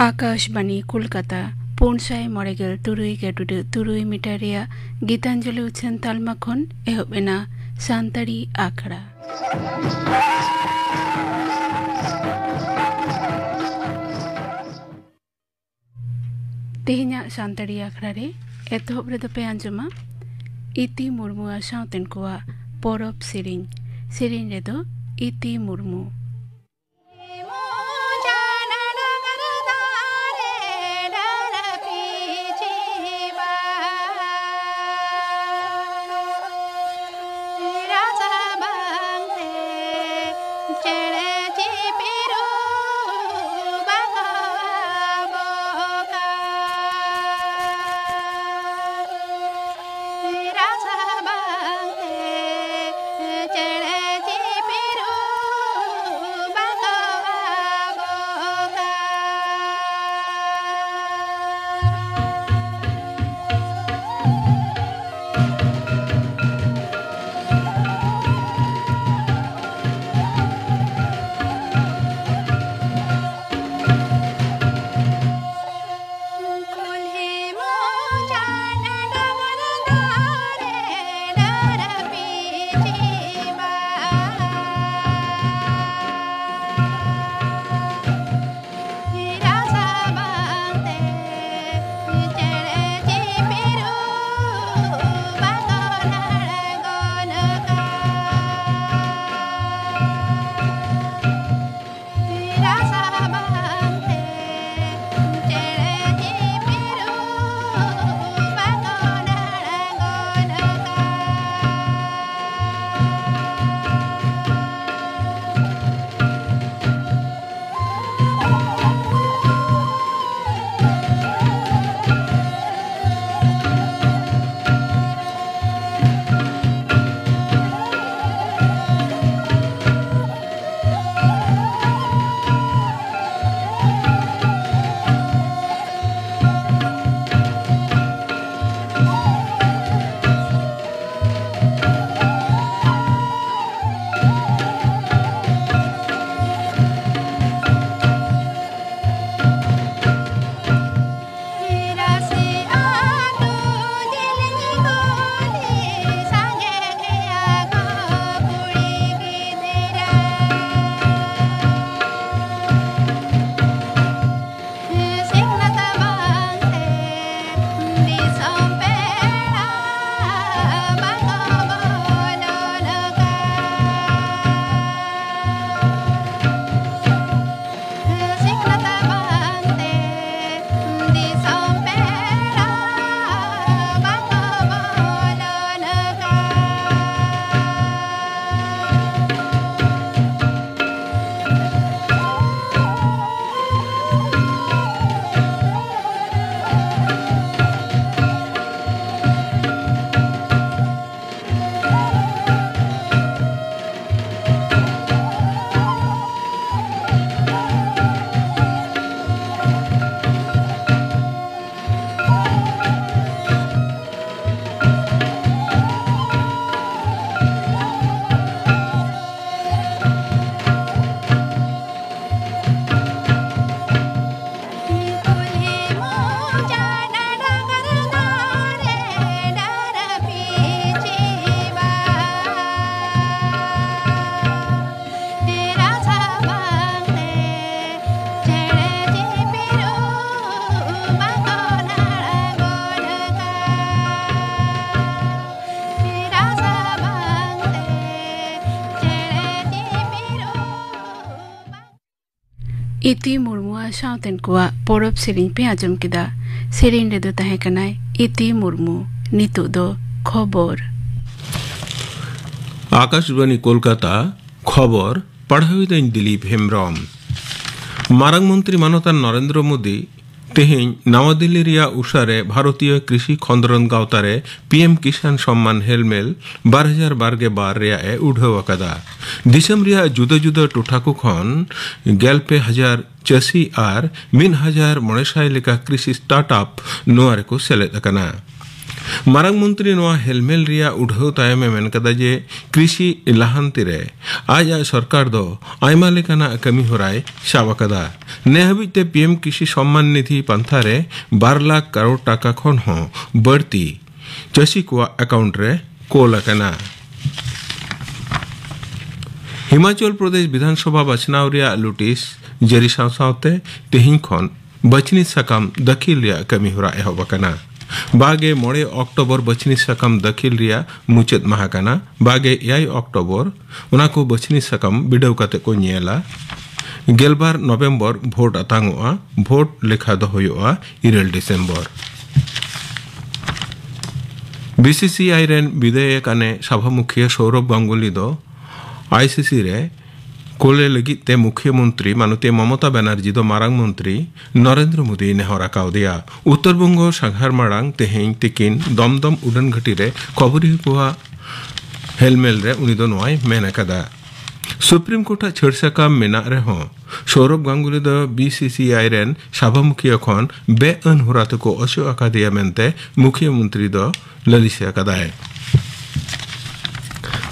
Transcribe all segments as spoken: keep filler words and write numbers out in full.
ᱟᱠᱟᱥᱵᱟᱱᱤ ᱠᱳᱞᱠᱟᱛᱟ, ᱯᱩᱱ ᱥᱟᱭ ᱢᱚᱬᱮ ᱜᱮᱞ ᱛᱩᱨᱩᱭ ᱜᱮᱰᱩᱰᱟᱹ ᱛᱩᱨᱩᱭ ᱢᱤᱴᱟᱨ ᱨᱮᱭᱟᱜ ᱜᱤᱛᱟᱧᱡᱚᱞᱤ ᱩᱪᱷᱟᱹᱱ ᱛᱟᱞᱢᱟ ᱠᱷᱚᱱ ᱮᱦᱚᱵ ᱮᱱᱟ ᱥᱟᱱᱛᱟᱲᱤ ᱟᱠᱷᱲᱟ᱾ ᱛᱮᱦᱮᱧᱟᱜ ᱥᱟᱱᱛᱟᱲᱤ ᱟᱠᱷᱲᱟ ᱨᱮ ᱮᱛᱚᱦᱚᱵ ᱨᱮᱫᱚ ᱯᱮ ᱟᱸᱡᱚᱢᱟ ᱤᱛᱤ ᱢᱩᱨᱢᱩ ᱟᱨ ᱥᱟᱶᱛᱮᱱ ᱠᱚᱣᱟᱜ ᱯᱚᱨᱚᱵᱽ ᱥᱮᱨᱮᱧ᱾ ᱥᱮᱨᱮᱧ ᱨᱮᱫᱚ ᱤᱛᱤ ᱢᱩᱨᱢᱩ᱾ ᱤᱛᱤ ᱢᱩᱨᱢᱩᱣᱟᱜ ᱥᱟᱶᱛᱮᱱ ᱠᱚᱣᱟᱜ ᱯᱚᱨᱚᱵᱽ ᱥᱮᱨᱮᱧ ᱯᱮ ᱟᱸᱡᱚᱢ ᱠᱮᱫᱟ᱾ ᱥᱮᱨᱮᱧ ᱨᱮᱫᱚ ᱛᱟᱦᱮᱸ ᱠᱟᱱᱟᱭ ᱤᱛᱤ ᱢᱩᱨᱢᱩ᱾ ᱱᱤᱛᱚᱜ ᱫᱚ ᱠᱷᱚᱵᱚᱨ᱾ ᱟᱠᱟᱥᱵᱟᱬᱤ ᱠᱳᱞᱠᱟᱛᱟ, ᱠᱷᱚᱵᱚᱨ ᱯᱟᱲᱦᱟᱣᱤᱫᱟᱹᱧ ᱫᱤᱞᱤᱯ ᱦᱮᱢᱵᱨᱚᱢ᱾ ᱢᱟᱨᱟᱝ ᱢᱚᱱᱛᱨᱤ ᱢᱟᱱᱚᱛᱟᱱ ᱱᱚᱨᱮᱱᱫᱨᱚ ᱢᱳᱫᱤ ᱛᱮᱦᱮᱧ ᱱᱟᱣᱟ ᱫᱤᱞᱞᱤ ᱨᱮᱭᱟᱜ ᱩᱥᱟ ᱨᱮ ᱵᱷᱟᱨᱚᱛᱤᱭᱚ ᱠᱨᱤᱥᱤ ᱠᱷᱚᱸᱫᱽᱨᱚᱸᱫᱽ ᱜᱟᱶᱛᱟ ᱨᱮ ᱯᱤ ᱮᱢ ᱠᱤᱥᱟᱱ ᱥᱚᱢᱢᱟᱱ ᱦᱮᱞᱢᱮᱞ ᱵᱟᱨ ᱦᱟᱡᱟᱨ ᱵᱟᱨ ᱜᱮᱞ ᱵᱟᱨ ᱨᱮᱭᱟᱜ ᱮ ᱩᱰᱷᱟᱹᱣ ᱟᱠᱟᱫᱟ᱾ ᱫᱤᱥᱚᱢ ᱨᱮᱭᱟᱜ ᱡᱩᱫᱟᱹ ᱡᱩᱫᱟᱹ ᱴᱚᱴᱷᱟ ᱠᱚ ᱠᱷᱚᱱ ᱜᱮᱞ ᱯᱮ ᱦᱟᱡᱟᱨ ᱪᱟᱹᱥᱤ ᱟᱨ ᱢᱤᱫ ᱦᱟᱡᱟᱨ ᱢᱚᱬᱮ ᱥᱟᱭ ᱞᱮᱠᱟ ᱠᱨᱤᱥᱤ ᱥᱴᱟᱨᱴ ᱟᱯ ᱱᱚᱣᱟ ᱨᱮᱠᱚ ᱥᱮᱞᱮᱫ ᱟᱠᱟᱱᱟ᱾ ᱢᱟᱨᱟᱝ ᱢᱚᱱᱛᱨᱤ ᱱᱚᱣᱟ ᱦᱮᱞᱢᱮᱞ ᱨᱮᱭᱟᱜ ᱩᱰᱷᱟᱹᱣ ᱛᱟᱭᱚᱢ ᱮ ᱢᱮᱱ ᱠᱟᱫᱟ ᱡᱮ ᱠᱨᱤᱥᱤ ᱞᱟᱦᱟᱱᱛᱤ ᱨᱮ ᱟᱡ ᱟᱡ ᱥᱚᱨᱠᱟᱨ ᱫᱚ ᱟᱭᱢᱟ ᱞᱮᱠᱟᱱᱟᱜ ᱠᱟᱹᱢᱤ ᱦᱚᱨᱟᱭ ᱥᱟᱵ ᱟᱠᱟᱫᱟ᱾ ᱱᱮ ᱦᱟᱹᱵᱤᱡ ᱛᱮ ᱯᱤ ᱮᱢ ᱠᱨᱤᱥᱤ ᱥᱚᱢᱢᱟᱱ ᱱᱤᱫᱷᱤ ᱯᱟᱱᱛᱷᱟ ᱨᱮ ᱵᱟᱨ ᱞᱟᱠᱷ ᱠᱟᱨᱳᱲ ᱴᱟᱠᱟ ᱠᱷᱚᱱ ᱦᱚᱸ ᱵᱟᱹᱲᱛᱤ ᱪᱟᱹᱥᱤ ᱠᱚᱣᱟᱜ ᱮᱠᱟᱣᱩᱱᱴ ᱨᱮ ᱠᱳᱞ ᱟᱠᱟᱱᱟ᱾ ᱦᱤᱢᱟᱪᱚᱞ ᱯᱨᱚᱫᱮᱥ ᱵᱤᱫᱷᱟᱱᱥᱚᱵᱷᱟ ᱵᱟᱪᱷᱱᱟᱣ ᱨᱮᱭᱟᱜ ᱞᱩᱴᱤᱥ ᱡᱟᱹᱨᱤ ᱥᱟᱶ ᱥᱟᱶᱛᱮ ᱛᱮᱦᱮᱧ ᱠᱷᱚᱱ ᱵᱟᱪᱷᱱᱤ ᱥᱟᱠᱟᱢ ᱫᱟᱹᱠᱷᱤᱞ ᱨᱮᱭᱟᱜ ᱠᱟᱹᱢᱤ ᱦᱚᱨᱟ ᱮᱦᱚᱵ ᱟᱠᱟᱱᱟ᱾ ᱵᱟᱜᱮ ᱢᱚᱬᱮ ᱚᱠᱴᱳᱵᱚᱨ ᱵᱟᱪᱷᱱᱤ ᱥᱟᱠᱟᱢ ᱫᱟᱹᱠᱷᱤᱞ ᱨᱮᱭᱟᱜ ᱢᱩᱪᱟᱹᱫ ᱢᱟᱦᱟ ᱠᱟᱱᱟ᱾ ᱵᱟᱜᱮ ᱮᱭᱟᱭ ᱚᱠᱴᱳᱵᱚᱨ ᱚᱱᱟ ᱠᱚ ᱵᱟᱪᱷᱱᱤ ᱥᱟᱠᱟᱢ ᱵᱤᱰᱟᱹᱣ ᱠᱟᱛᱮ ᱠᱚ ᱧᱮᱞᱟ᱾ ᱜᱮᱞᱵᱟᱨ ᱱᱚᱵᱷᱮᱢᱵᱚᱨ ᱵᱷᱳᱴ ᱟᱛᱟᱝᱚᱜᱼᱟ᱾ ᱵᱷᱳᱴ ᱞᱮᱠᱷᱟ ᱫᱚ ᱦᱩᱭᱩᱜᱼᱟ ᱤᱨᱟᱹᱞ ᱰᱤᱥᱮᱢᱵᱚᱨ᱾ ᱵᱤ ᱥᱤ ᱥᱤ ᱟᱭ ᱨᱮᱱ ᱵᱤᱫᱟᱹᱭ ᱟᱠᱟᱱᱮ ᱥᱟᱵᱷᱟ ᱢᱩᱠᱷᱤᱭᱟᱹ ᱥᱚᱣᱨᱚᱵᱷ ᱜᱟᱝᱜᱩᱞᱤ ᱫᱚ ᱟᱭ ᱥᱤ ᱥᱤ ᱨᱮ ᱠᱳᱞᱮ ᱞᱟᱹᱜᱤᱫ ᱛᱮ ᱢᱩᱠᱷᱭᱟᱹ ᱢᱚᱱᱛᱨᱤ ᱢᱟᱱᱚᱛᱤ ᱢᱚᱢᱚᱛᱟ ᱵᱟᱱᱟᱨᱡᱤ ᱫᱚ ᱢᱟᱨᱟᱝ ᱢᱚᱱᱛᱨᱤ ᱱᱚᱨᱮᱱᱫᱨᱚ ᱢᱳᱫᱤᱭ ᱱᱮᱦᱚᱨ ᱟᱠᱟᱣᱫᱮᱭᱟ᱾ ᱩᱛᱛᱚᱨ ᱵᱚᱝᱜᱚ ᱥᱟᱸᱜᱷᱟᱨ ᱢᱟᱲᱟᱝ ᱛᱮᱦᱮᱧ ᱛᱤᱠᱤᱱ ᱫᱚᱢᱫᱚᱢ ᱩᱰᱟᱹᱱ ᱜᱷᱟᱹᱴᱤ ᱨᱮ ᱠᱷᱚᱵᱚᱨᱤᱭᱟᱹ ᱠᱚᱣᱟᱜ ᱦᱮᱞᱢᱮᱞ ᱨᱮ ᱩᱱᱤ ᱫᱚ ᱱᱚᱣᱟᱭ ᱢᱮᱱ ᱟᱠᱟᱫᱟ᱾ ᱥᱩᱯᱨᱤᱢ ᱠᱳᱨᱴ ᱟᱜ ᱪᱷᱟᱹᱲ ᱥᱟᱠᱟᱢ ᱢᱮᱱᱟᱜ ᱨᱮᱦᱚᱸ ᱥᱚᱣᱨᱚᱵᱷ ᱜᱟᱝᱜᱩᱞᱤ ᱫᱚ ᱵᱤ ᱥᱤ ᱥᱤ ᱟᱭ ᱨᱮᱱ ᱥᱟᱵᱷᱟ ᱢᱩᱠᱷᱤᱭᱟᱹ ᱠᱷᱚᱱ ᱵᱮᱼᱟᱹᱱ ᱦᱚᱨᱟ ᱛᱮᱠᱚ ᱚᱪᱚᱜ ᱟᱠᱟᱫᱮᱭᱟ ᱢᱮᱱᱛᱮ ᱢᱩᱠᱷᱭᱟᱹ ᱢᱚᱱᱛᱨᱤ ᱫᱚ ᱞᱟᱹᱞᱤᱥ ᱟᱠᱟᱫᱟᱭ᱾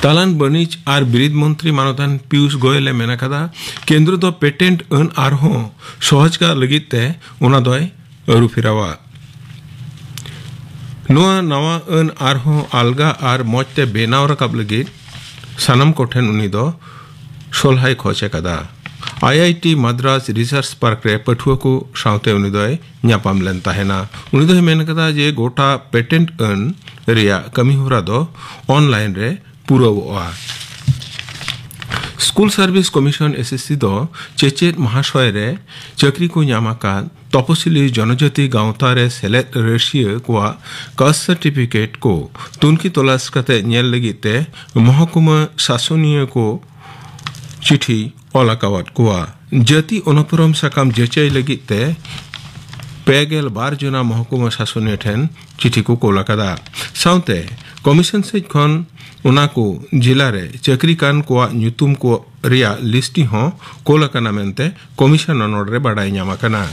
ᱛᱟᱞᱟᱱ ᱵᱟᱹᱱᱤᱡᱽ ᱟᱨ ᱵᱤᱨᱤᱫ ᱢᱚᱱᱛᱨᱤ ᱢᱟᱱᱚᱛᱟᱱ ᱯᱤᱭᱩᱥ ᱜᱳᱭᱮᱞ ᱮ ᱢᱮᱱ ᱟᱠᱟᱫᱟ, ᱠᱮᱱᱫᱨᱚ ᱫᱚ ᱯᱮᱴᱮᱱᱴ ᱟᱹᱱ ᱟᱨᱦᱚᱸ ᱥᱚᱦᱚᱡᱽ ᱠᱟᱜ ᱞᱟᱹᱜᱤᱫ ᱛᱮ ᱚᱱᱟ ᱫᱚᱭ ᱟᱹᱨᱩ ᱯᱷᱮᱨᱟᱣᱟ᱾ ᱱᱚᱣᱟ ᱱᱟᱣᱟ ᱟᱹᱱ ᱟᱨᱦᱚᱸ ᱟᱞᱜᱟ ᱟᱨ ᱢᱚᱡᱽ ᱛᱮ ᱵᱮᱱᱟᱣ ᱨᱟᱠᱟᱵ ᱞᱟᱹᱜᱤᱫ ᱥᱟᱱᱟᱢ ᱠᱚᱴᱷᱮᱱ ᱩᱱᱤ ᱫᱚ ᱥᱚᱞᱦᱟᱭ ᱠᱷᱚᱡᱽ ᱟᱠᱟᱫᱟ᱾ ᱟᱭ I T Madras research park ᱨᱮ ᱯᱟᱹᱴᱷᱩᱣᱟᱹ ᱠᱚ ᱥᱟᱶᱛᱮ ᱩᱱᱤ ᱫᱚᱭ ᱧᱟᱯᱟᱢ ᱞᱮᱱ ᱛᱟᱦᱮᱱᱟ᱾ ᱩᱱᱤ ᱫᱚᱭ ᱢᱮᱱ ᱠᱟᱫᱟ ᱡᱮ ᱜᱚᱴᱟ ᱯᱮᱴᱮᱱᱴ ᱟᱹᱱ ᱨᱮᱭᱟᱜ ᱠᱟᱹᱢᱤᱦᱚᱨᱟ ᱫᱚ ᱚᱱᱞᱟᱭᱤᱱ ᱨᱮ ᱯᱩᱨᱟᱹᱣᱚᱜᱼᱟ᱾ School service commission, S S C, ᱫᱚ ᱪᱮᱪᱮᱫ ᱢᱟᱦᱟᱥᱚᱭ ᱨᱮ ᱪᱟᱹᱠᱨᱤ ᱠᱚ ᱧᱟᱢ ᱟᱠᱟᱫ ᱛᱚᱯᱚᱥᱤᱞᱤ ᱡᱚᱱᱚᱡᱟᱹᱛᱤ ᱜᱟᱶᱛᱟ ᱨᱮ ᱥᱮᱞᱮᱫ ᱨᱟᱹᱥᱤᱭᱟᱹ ᱠᱚᱣᱟᱜ ᱠᱟᱥᱴ ᱥᱟᱨᱴᱤᱯᱷᱤᱠᱮᱴ ᱠᱚ ᱛᱩᱱᱠᱷᱤ ᱛᱚᱞᱟᱥ ᱠᱟᱛᱮ ᱧᱮᱞ ᱞᱟᱹᱜᱤᱫ ᱛᱮ ᱢᱚᱦᱚᱠᱩᱢᱟᱹ ᱥᱟᱥᱚᱱᱤᱭᱟᱹ ᱠᱚ ᱪᱤᱴᱷᱤ ᱚᱞ ᱟᱠᱟᱣᱟᱫ ᱠᱚᱣᱟ᱾ ᱡᱟᱹᱛᱤ ᱚᱱᱩᱯᱩᱨᱩᱢ ᱥᱟᱠᱟᱢ ᱡᱟᱹᱪᱟᱹᱭ ᱞᱟᱹᱜᱤᱫ ᱛᱮ ᱯᱮ ᱜᱮᱞ ᱵᱟᱨ ᱡᱚᱱᱟ ᱢᱚᱦᱚᱠᱩᱢᱟ ᱥᱟᱥᱚᱱᱤᱭᱟᱹ ᱴᱷᱮᱱ ᱪᱤᱴᱷᱤ ᱠᱚ ᱠᱳᱞ ᱟᱠᱟᱫᱟ᱾ ᱥᱟᱶᱛᱮ ᱠᱚᱢᱤᱥᱚᱱ ᱥᱮᱫ ᱠᱷᱚᱱ ᱚᱱᱟ ᱠᱚ ᱡᱤᱞᱟ ᱨᱮ ᱪᱟᱹᱠᱨᱤ ᱠᱟᱱ ᱠᱚᱣᱟᱜ ᱧᱩᱛᱩᱢ ᱠᱚ ᱨᱮᱭᱟᱜ ᱞᱤᱥᱴ ᱦᱚᱸ ᱠᱳᱞ ᱟᱠᱟᱱᱟ ᱢᱮᱱᱛᱮ ᱠᱚᱢᱤᱥᱚᱱ ᱚᱱᱚᱲ ᱨᱮ ᱵᱟᱰᱟᱭ ᱧᱟᱢ ᱟᱠᱟᱱᱟ᱾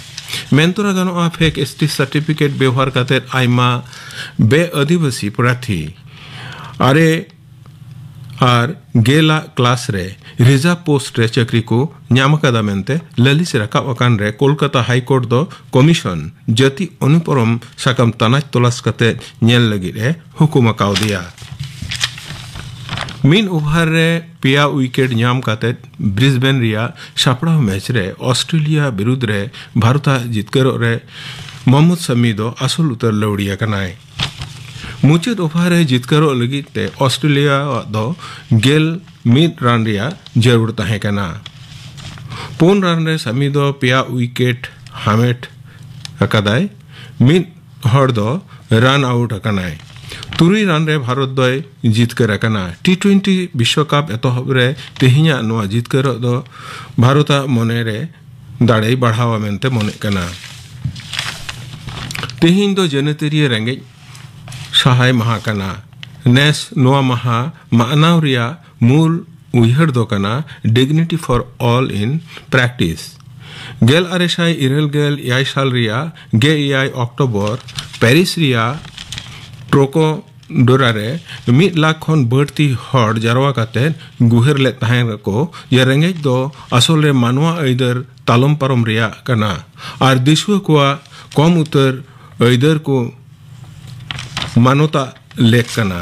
ᱢᱮᱱ ᱛᱚᱨᱟ ᱜᱟᱱᱚᱜᱼᱟ, ᱯᱷᱮᱠ ᱮᱥ ᱴᱤ ᱥᱟᱨᱴᱤᱯᱷᱤᱠᱮᱴ ᱵᱮᱣᱦᱟᱨ ᱠᱟᱛᱮ ᱟᱭᱢᱟ ᱵᱮ ᱟᱹᱫᱤᱵᱟᱹᱥᱤ ᱯᱨᱟᱨᱛᱷᱤ ᱟᱨᱮ ᱟᱨ ᱜᱮᱞᱟᱜ ᱠᱞᱟᱥ ᱨᱮ ᱨᱤᱡᱟᱨᱵᱷ ᱯᱳᱥᱴ ᱨᱮ ᱪᱟᱹᱠᱨᱤ ᱠᱚ ᱧᱟᱢ ᱟᱠᱟᱫᱟ ᱢᱮᱱᱛᱮ ᱞᱟᱹᱞᱤᱥ ᱨᱟᱠᱟᱵ ᱟᱠᱟᱱ ᱨᱮ ᱠᱳᱞᱠᱟᱛᱟ ᱦᱟᱭ ᱠᱳᱨᱴ ᱫᱚ ᱠᱚᱢᱤᱥᱚᱱ ᱡᱟᱹᱛᱤ ᱚᱱᱩᱯᱩᱨᱩᱢ ᱥᱟᱠᱟᱢ ᱛᱟᱱᱟᱪ ᱛᱚᱞᱟᱥ ᱠᱟᱛᱮ ᱧᱮᱞ ᱞᱟᱹᱜᱤᱫ ᱮ ᱦᱩᱠᱩᱢ ᱟᱠᱟᱣᱫᱮᱭᱟ᱾ ᱢᱤᱫ ᱳᱵᱷᱟᱨ ᱨᱮ ᱯᱮᱭᱟ ᱩᱭᱠᱮᱴ ᱧᱟᱢ ᱠᱟᱛᱮ ᱵᱨᱤᱥᱵᱮᱱ ᱨᱮᱭᱟᱜ ᱥᱟᱯᱲᱟᱣ ᱢᱮᱪ ᱨᱮ ᱚᱥᱴᱨᱮᱞᱤᱭᱟ ᱵᱤᱨᱩᱫᱽ ᱨᱮ ᱵᱷᱟᱨᱚᱛᱟᱜ ᱡᱤᱛᱠᱟᱹᱨᱚᱜ ᱨᱮ ᱢᱚᱦᱚᱢᱢᱚᱫ ᱥᱟᱢᱤ ᱫᱚ ᱟᱥᱚᱞ ᱩᱛᱟᱹᱨ ᱞᱟᱹᱣᱲᱤᱭᱟ ᱠᱟᱱᱟᱭ᱾ ᱢᱩᱪᱟᱹᱫ ᱳᱵᱷᱟᱨ ᱨᱮ ᱡᱤᱛᱠᱟᱹᱨᱚᱜ ᱞᱟᱹᱜᱤᱫ ᱛᱮ ᱚᱥᱴᱨᱮᱞᱤᱭᱟᱣᱟᱜ ᱫᱚ ᱜᱮᱞ ᱢᱤᱫ ᱨᱟᱱ ᱨᱮᱭᱟᱜ ᱡᱟᱹᱨᱩᱲ ᱛᱟᱦᱮᱸ ᱠᱟᱱᱟ᱾ ᱯᱩᱱ ᱨᱟᱱ ᱨᱮ ᱥᱟᱢᱤ ᱫᱚ ᱯᱮᱭᱟ ᱩᱭᱠᱮᱴ ᱦᱟᱢᱮᱴ ᱟᱠᱟᱫᱟᱭ, ᱢᱤᱫ ᱦᱚᱲ ᱫᱚ ᱨᱟᱱ ᱟᱣᱩᱴ ᱟᱠᱟᱱᱟᱭ᱾ ᱛᱩᱨᱩᱭ ᱨᱟᱱ ᱨᱮ ᱵᱷᱟᱨᱚᱛ ᱫᱚᱭ ᱡᱤᱛᱠᱟᱹᱨ ᱟᱠᱟᱱᱟ᱾ ᱴᱤ ᱴᱩᱭᱮᱱᱴᱤ ᱵᱤᱥᱣᱚᱠᱟᱯ ᱮᱛᱚᱦᱚᱵ ᱨᱮ ᱛᱮᱦᱮᱧᱟᱜ ᱱᱚᱣᱟ ᱡᱤᱛᱠᱟᱹᱨᱚᱜ ᱫᱚ ᱵᱷᱟᱨᱚᱛᱟᱜ ᱢᱚᱱᱮ ᱨᱮ ᱫᱟᱲᱮᱭ ᱵᱟᱲᱦᱟᱣᱟ ᱢᱮᱱᱛᱮ ᱢᱚᱱᱮᱜ ᱠᱟᱱᱟ᱾ ᱛᱮᱦᱮᱧ ᱫᱚ ᱡᱟᱹᱱᱟᱹᱛᱤᱭᱟᱹ ᱨᱮᱸᱜᱮᱡ ᱥᱟᱦᱟᱭ ᱢᱟᱦᱟ ᱠᱟᱱᱟ᱾ ᱱᱮᱥ ᱱᱚᱣᱟ ᱢᱟᱦᱟ ᱢᱟᱱᱟᱣ ᱨᱮᱭᱟᱜ ᱢᱩᱞ ᱩᱭᱦᱟᱹᱨ ᱫᱚ ᱠᱟᱱᱟ Dignity for All in Practice᱾ ᱜᱮᱞ ᱟᱨᱮ ᱥᱟᱭ ᱤᱨᱟᱹᱞ ᱜᱮᱞ ᱮᱭᱟᱭ ᱥᱟᱞ ᱨᱮᱭᱟᱜ ᱜᱮᱞ ᱮᱭᱟᱭ ᱚᱠᱴᱳᱵᱚᱨ ᱯᱮᱨᱤᱥ ᱨᱮᱭᱟᱜ ᱴᱨᱳᱠᱳᱰᱳᱨᱟ ᱨᱮ ᱢᱤᱫ ᱞᱟᱠᱷ ᱠᱷᱚᱱ ᱵᱟᱹᱲᱛᱤ ᱦᱚᱲ ᱡᱟᱨᱣᱟ ᱠᱟᱛᱮ ᱜᱩᱦᱟᱹᱨ ᱞᱮᱫ ᱛᱟᱦᱮᱸ ᱠᱚ ᱡᱮ ᱨᱮᱸᱜᱮᱡ ᱫᱚ ᱟᱥᱚᱞ ᱨᱮ ᱢᱟᱱᱣᱟ ᱟᱹᱭᱫᱟᱹᱨ ᱛᱟᱞᱚᱢ ᱯᱟᱨᱚᱢ ᱨᱮᱭᱟᱜ ᱠᱟᱱᱟ ᱟᱨ ᱫᱤᱥᱩᱣᱟᱹ ᱠᱚᱣᱟᱜ ᱠᱚᱢ ᱩᱛᱟᱹᱨ ᱟᱹᱭᱫᱟᱹᱨ ᱠᱚ ᱢᱟᱱᱚᱛᱟᱜ ᱞᱮᱠ ᱠᱟᱱᱟ᱾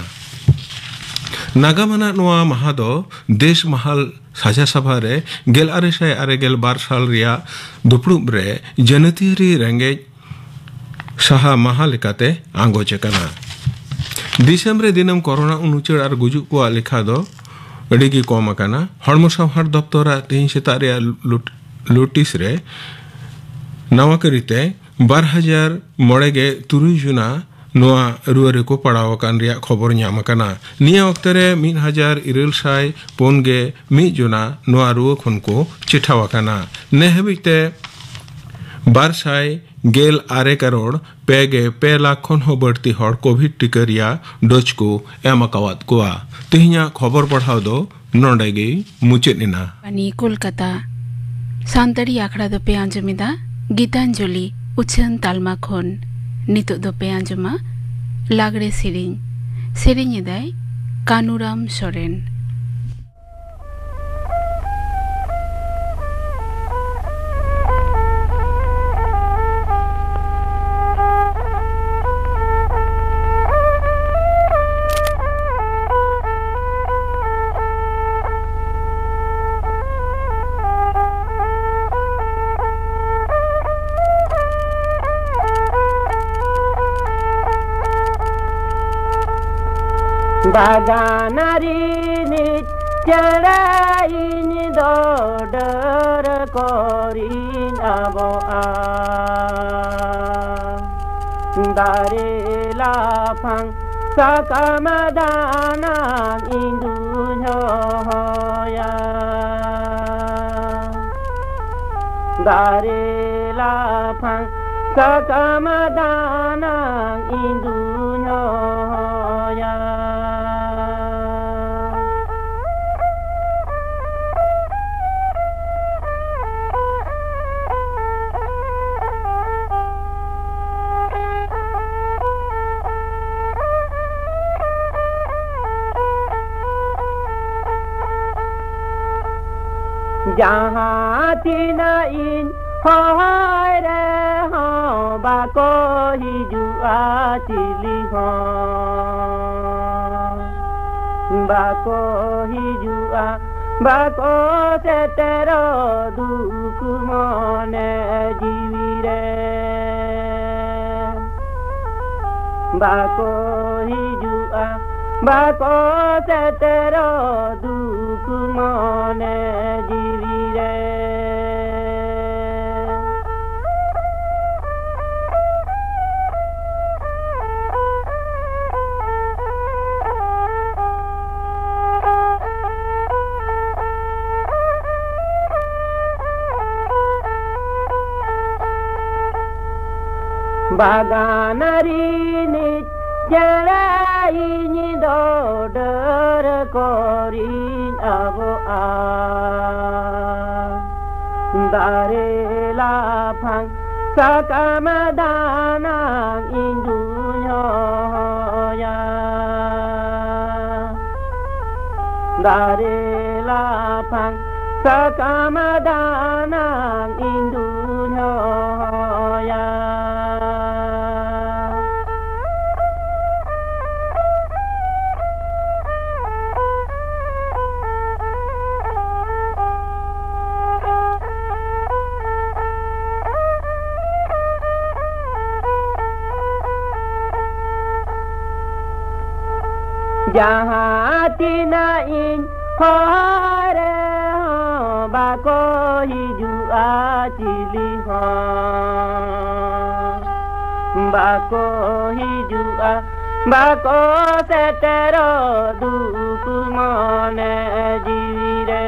ᱱᱟᱜᱟᱢ ᱟᱱᱟᱜ ᱱᱚᱣᱟ ᱢᱟᱦᱟ ᱫᱚ ᱫᱮᱥ ᱢᱟᱦᱟᱞ ᱥᱟᱡᱟ ᱥᱟᱵᱷᱟ ᱨᱮ ᱜᱮᱞ ᱟᱨᱮ ᱥᱟᱭ ᱟᱨᱮ ᱜᱮᱞ ᱵᱟᱨ ᱥᱟᱞ ᱨᱮᱭᱟᱜ ᱫᱩᱯᱲᱩᱵ ᱨᱮ ᱡᱟᱹᱱᱟᱹᱛᱤᱭᱟᱹᱨᱤ ᱨᱮᱸᱜᱮᱡ ᱥᱟᱦᱟ ᱢᱟᱦᱟ ᱞᱮᱠᱟᱛᱮ ᱟᱸᱜᱚᱪ ᱟᱠᱟᱱᱟ᱾ ᱫᱤᱥᱚᱢ ᱨᱮ ᱫᱤᱱᱟᱹᱢ ᱠᱚᱨᱳᱱᱟ ᱩᱱᱩᱪᱟᱹᱲ ᱟᱨ ᱜᱩᱡᱩᱜ ᱠᱚᱣᱟᱜ ᱞᱮᱠᱷᱟ ᱫᱚ ᱟᱹᱰᱤ ᱜᱮ ᱠᱚᱢ ᱟᱠᱟᱱᱟ᱾ ᱦᱚᱲᱢᱚ ᱥᱟᱶᱦᱟᱨ ᱫᱚᱯᱛᱚᱨᱟᱜ ᱛᱮᱦᱮᱧ ᱥᱮᱛᱟᱜ ᱨᱮᱭᱟᱜ ᱞᱩᱴ-, ᱞᱩᱴᱤᱥ ᱨᱮ ᱱᱟᱣᱟ ᱠᱟᱹᱨᱤᱛᱮ ᱵᱟᱨ ᱦᱟᱡᱟᱨ ᱢᱚᱬᱮ ᱜᱮ ᱛᱩᱨᱩᱭ ᱡᱚᱱᱟ ᱱᱚᱣᱟ ᱨᱩᱣᱟᱹ ᱨᱮᱠᱚ ᱯᱟᱲᱟᱣ ᱟᱠᱟᱱ ᱨᱮᱭᱟᱜ ᱠᱷᱚᱵᱚᱨ ᱧᱟᱢ ᱟᱠᱟᱱᱟ᱾ ᱱᱤᱭᱟᱹ ᱚᱠᱛᱮ ᱨᱮ ᱢᱤᱫ ᱦᱟᱡᱟᱨ ᱤᱨᱟᱹᱞ ᱥᱟᱭ ᱯᱩᱱ ᱜᱮ ᱢᱤᱫ ᱡᱚᱱᱟ ᱱᱚᱣᱟ ᱨᱩᱣᱟᱹ ᱠᱷᱚᱱ ᱠᱚ ᱪᱮᱴᱷᱟᱣ ᱟᱠᱟᱱᱟ᱾ ᱱᱮ ᱦᱟᱹᱵᱤᱡ ᱛᱮ ᱵᱟᱨ ᱥᱟᱭ ᱜᱮᱞ ᱟᱨᱮ ᱠᱟᱨᱳᱲ ᱯᱮ ᱜᱮ ᱯᱮ ᱞᱟᱠᱷ ᱠᱷᱚᱱ ᱦᱚᱸ ᱵᱟᱹᱲᱛᱤ ᱦᱚᱲ ᱠᱳᱵᱷᱤᱰ ᱴᱤᱠᱟᱹ ᱨᱮᱭᱟᱜ ᱰᱳᱡᱽ ᱠᱚ ᱮᱢ ᱟᱠᱟᱣᱟᱫ ᱠᱚᱣᱟ᱾ ᱛᱮᱦᱮᱧᱟᱜ ᱠᱷᱚᱵᱚᱨ ᱯᱟᱲᱦᱟᱣ ᱫᱚ ᱱᱚᱰᱮ ᱜᱮ ᱢᱩᱪᱟᱹᱫ ᱮᱱᱟ᱾ ᱟᱠᱟᱥᱵᱟᱱᱤ ᱠᱳᱞᱠᱟᱛᱟ᱾ ᱥᱟᱱᱛᱟᱲᱤ ᱟᱠᱷᱲᱟ ᱫᱚᱯᱮ ᱟᱸᱡᱚᱢ ᱮᱫᱟ ᱜᱤᱛᱟᱧᱡᱚᱞᱤ ᱩᱪᱷᱟᱹᱱ ᱛᱟᱞᱢᱟ ᱠᱷᱚᱱ᱾ ᱱᱤᱛᱚᱜ ᱫᱚᱯᱮ ᱟᱸᱡᱚᱢᱟ ᱞᱟᱜᱽᱲᱮ ᱥᱮᱨᱮᱧ᱾ ᱥᱮᱨᱮᱧ ᱮᱫᱟᱭ ᱠᱟᱱᱩᱨᱟᱢ ᱥᱚᱨᱮᱱ᱾ ᱵᱟᱜᱟᱱ ᱨᱤᱱᱤᱡ ᱪᱮᱬᱮ ᱤᱧ ᱫᱚ ᱰᱟᱹᱨ ᱠᱚᱨᱤᱧ ᱟᱵᱚᱜᱼᱟ᱾ ᱫᱟᱨᱮ ᱞᱟᱯᱷᱟᱝ ᱥᱟᱠᱟᱢ ᱫᱟᱱᱟᱝ ᱤᱧ ᱫᱩᱧ ᱦᱚᱦᱚᱭᱟ᱾ ᱫᱟᱨᱮ ᱞᱟᱯᱷᱟᱝ ᱥᱟᱠᱟᱢ ᱫᱟᱱᱟᱝ ᱤᱧ ᱫᱩᱧ ᱦᱚᱦᱚᱭᱟ᱾ ᱡᱟᱦᱟᱸ ᱛᱤᱱᱟᱹᱜ ᱤᱧ ᱦᱚᱦᱚᱭ ᱨᱮᱦᱚᱸ ᱵᱟᱠᱚ ᱦᱤᱡᱩᱜᱼᱟ ᱪᱤᱞᱤ ᱦᱚᱸ᱾ ᱵᱟᱠᱚ ᱦᱤᱡᱩᱜᱼᱟ, ᱵᱟᱠᱚ ᱥᱮᱴᱮᱨᱚᱜ ᱫᱩᱠ ᱢᱚᱱᱮ ᱡᱤᱣᱤ ᱨᱮ᱾ ᱵᱟᱠᱚ ᱦᱤᱡᱩᱜᱼᱟ, ᱵᱟᱠᱚ ᱥᱮᱴᱮᱨᱚᱜ ᱫᱩᱠ ᱢᱚᱱᱮ ᱡᱤᱣᱤ ᱨᱮ᱾ ᱵᱟᱜᱟᱱ ᱨᱤᱱᱤᱡ ᱪᱮᱬᱮ ᱤᱧ ᱫᱚ ᱰᱟᱹᱨ ᱠᱚᱨᱤᱧ ᱟᱵᱚᱜᱼᱟ᱾ ᱫᱟᱨᱮ ᱞᱟᱯᱷᱟᱝ ᱥᱟᱠᱟᱢ ᱫᱟᱱᱟᱝ ᱤᱧ ᱫᱩᱧ ᱦᱚᱦᱚᱭᱟ᱾ ᱫᱟᱨᱮ ᱞᱟᱯᱷᱟᱝ ᱥᱟᱠᱟᱢ ᱫᱟᱱᱟᱝ ᱤᱧ ᱫᱩᱧ ᱦᱚᱦᱚᱭᱟ᱾ ᱡᱟᱦᱟᱸ ᱛᱤᱱᱟᱹᱜ ᱤᱧ ᱦᱚᱦᱚ ᱨᱮᱦᱚᱸ ᱵᱟᱠᱚ ᱦᱤᱡᱩᱜᱼᱟ ᱪᱤᱞᱤ ᱦᱚᱸ᱾ ᱵᱟᱠᱚ ᱦᱤᱡᱩᱜᱼᱟ, ᱵᱟᱠᱚ ᱥᱮᱴᱮᱨᱚᱜ ᱫᱩᱠ ᱢᱚᱱᱮ ᱡᱤᱣᱤ ᱨᱮ᱾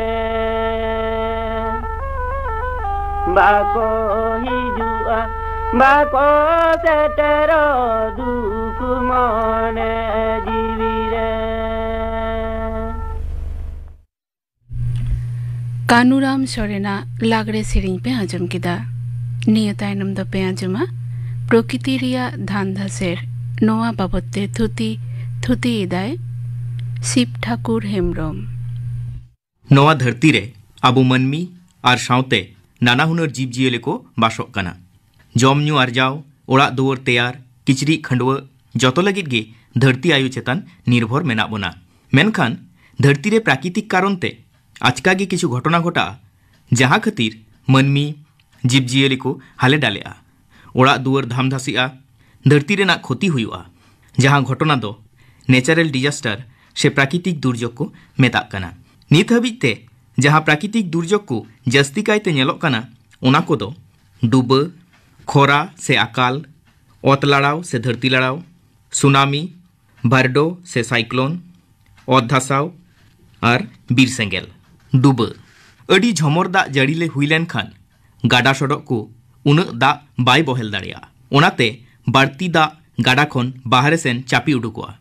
ᱵᱟᱠᱚ ᱦᱤᱡᱩᱜᱼᱟ, ᱵᱟᱠᱚ ᱥᱮᱴᱮᱨᱚᱜ ᱫᱩᱠ ᱢᱚᱱᱮ ᱡᱤᱣᱤ ᱨᱮ᱾ ᱠᱟᱹᱱᱩᱨᱟᱢ ᱥᱚᱨᱮᱱᱟᱜ ᱞᱟᱜᱽᱲᱮ ᱥᱮᱨᱮᱧ ᱯᱮ ᱟᱸᱡᱚᱢ ᱠᱮᱫᱟ᱾ ᱱᱤᱭᱟᱹ ᱛᱟᱭᱱᱚᱢ ᱫᱚᱯᱮ ᱟᱸᱡᱚᱢᱟ ᱯᱨᱚᱠᱤᱛᱤ ᱨᱮᱭᱟᱜ ᱫᱷᱟᱱ ᱫᱷᱟᱥᱮᱨ᱾ ᱱᱚᱣᱟ ᱵᱟᱵᱚᱛ ᱛᱮ ᱛᱷᱩᱛᱤ, ᱛᱷᱩᱛᱤ ᱮᱫᱟᱭ ᱥᱤᱵ ᱴᱷᱟᱠᱩᱨ ᱦᱮᱢᱵᱽᱨᱚᱢ᱾ ᱱᱚᱣᱟ ᱫᱷᱟᱹᱨᱛᱤ ᱨᱮ ᱟᱵᱚ ᱢᱟᱹᱱᱢᱤ ᱟᱨ ᱥᱟᱶᱛᱮ ᱱᱟᱱᱟ ᱦᱩᱱᱟᱹᱨ ᱡᱤᱵᱽ ᱡᱤᱭᱟᱹᱞᱤ ᱠᱚ ᱵᱟᱥᱚᱜ ᱠᱟᱱᱟ᱾ ᱡᱚᱢ ᱧᱩ ᱟᱨᱡᱟᱣ, ᱚᱲᱟᱜ ᱫᱩᱣᱟᱹᱨ ᱛᱮᱭᱟᱨ, ᱠᱤᱪᱨᱤᱡ ᱠᱷᱟᱹᱰᱣᱟᱹᱜ, ᱡᱚᱛᱚ ᱞᱟᱹᱜᱤᱫ ᱜᱮ ᱫᱷᱟᱹᱨᱛᱤ ᱟᱭᱳ ᱪᱮᱛᱟᱱ ᱱᱤᱨᱵᱷᱚᱨ ᱢᱮᱱᱟᱜ ᱵᱚᱱᱟ᱾ ᱢᱮᱱᱠᱷᱟᱱ ᱫᱷᱟᱹᱨᱛᱤ ᱨᱮ ᱯᱨᱟᱠᱨᱤᱛᱤᱠ ᱠᱟᱨᱚᱱ ᱛᱮ ᱟᱪᱠᱟ ᱜᱮ ᱠᱤᱪᱷᱩ ᱜᱷᱚᱴᱚᱱᱟ ᱜᱷᱚᱴᱟᱜᱼᱟ, ᱡᱟᱦᱟᱸ ᱠᱷᱟᱹᱛᱤᱨ ᱢᱟᱹᱱᱢᱤ, ᱡᱤᱵᱽ ᱡᱤᱭᱟᱹᱞᱤ ᱠᱚ ᱦᱟᱞᱮ ᱰᱟᱞᱮᱜᱼᱟ, ᱚᱲᱟᱜ ᱫᱩᱣᱟᱹᱨ ᱫᱷᱟᱢ ᱫᱷᱟᱥᱤᱜᱼᱟ, ᱫᱷᱟᱹᱨᱛᱤ ᱨᱮᱱᱟᱜ ᱠᱷᱚᱛᱤ ᱦᱩᱭᱩᱜᱼᱟ, ᱡᱟᱦᱟᱸ ᱜᱷᱚᱴᱚᱱᱟ ᱫᱚ ᱱᱮᱪᱟᱨᱟᱞ ᱰᱤᱡᱟᱥᱴᱟᱨ ᱥᱮ ᱯᱨᱟᱠᱨᱤᱛᱤᱠ ᱫᱩᱨᱡᱳᱜᱽ ᱠᱚ ᱢᱮᱛᱟᱜ ᱠᱟᱱᱟ᱾ ᱱᱤᱛ ᱦᱟᱹᱵᱤᱡ ᱛᱮ ᱡᱟᱦᱟᱸ ᱯᱨᱟᱠᱨᱤᱛᱤᱠ ᱫᱩᱨᱡᱳᱜᱽ ᱠᱚ ᱡᱟᱹᱥᱛᱤ ᱠᱟᱭᱛᱮ ᱧᱮᱞᱚᱜ ᱠᱟᱱᱟ, ᱚᱱᱟ ᱠᱚᱫᱚ ᱰᱩᱵᱟᱹ, ᱠᱷᱚᱨᱟ ᱥᱮ ᱟᱠᱟᱞ, ᱚᱛ ᱞᱟᱲᱟᱣ ᱥᱮ ᱫᱷᱟᱹᱨᱛᱤ ᱞᱟᱲᱟᱣ, ᱥᱩᱱᱟᱢᱤ, ᱵᱟᱨᱰᱳ ᱥᱮ ᱥᱟᱭᱠᱞᱳᱱ, ᱚᱛ ᱫᱷᱟᱥᱟᱣ ᱟᱨ ᱵᱤᱨ ᱥᱮᱸᱜᱮᱞ᱾ ᱰᱩᱵᱟᱹ᱾ ᱟᱹᱰᱤ ᱡᱷᱚᱢᱚᱨ ᱫᱟᱜ ᱡᱟᱹᱲᱤ ᱞᱮ ᱦᱩᱭ ᱞᱮᱱᱠᱷᱟᱱ ᱜᱟᱰᱟ ᱥᱚᱰᱚᱜ ᱠᱚ ᱩᱱᱟᱹᱜ ᱫᱟᱜ ᱵᱟᱭ ᱵᱚᱦᱮᱞ ᱫᱟᱲᱮᱭᱟᱜᱼᱟ᱾ ᱚᱱᱟᱛᱮ ᱵᱟᱹᱲᱛᱤ ᱫᱟᱜ ᱜᱟᱰᱟ ᱠᱷᱚᱱ ᱵᱟᱦᱨᱮ ᱥᱮᱱ ᱪᱟᱯᱮ ᱩᱰᱩᱠᱚᱜᱼᱟ,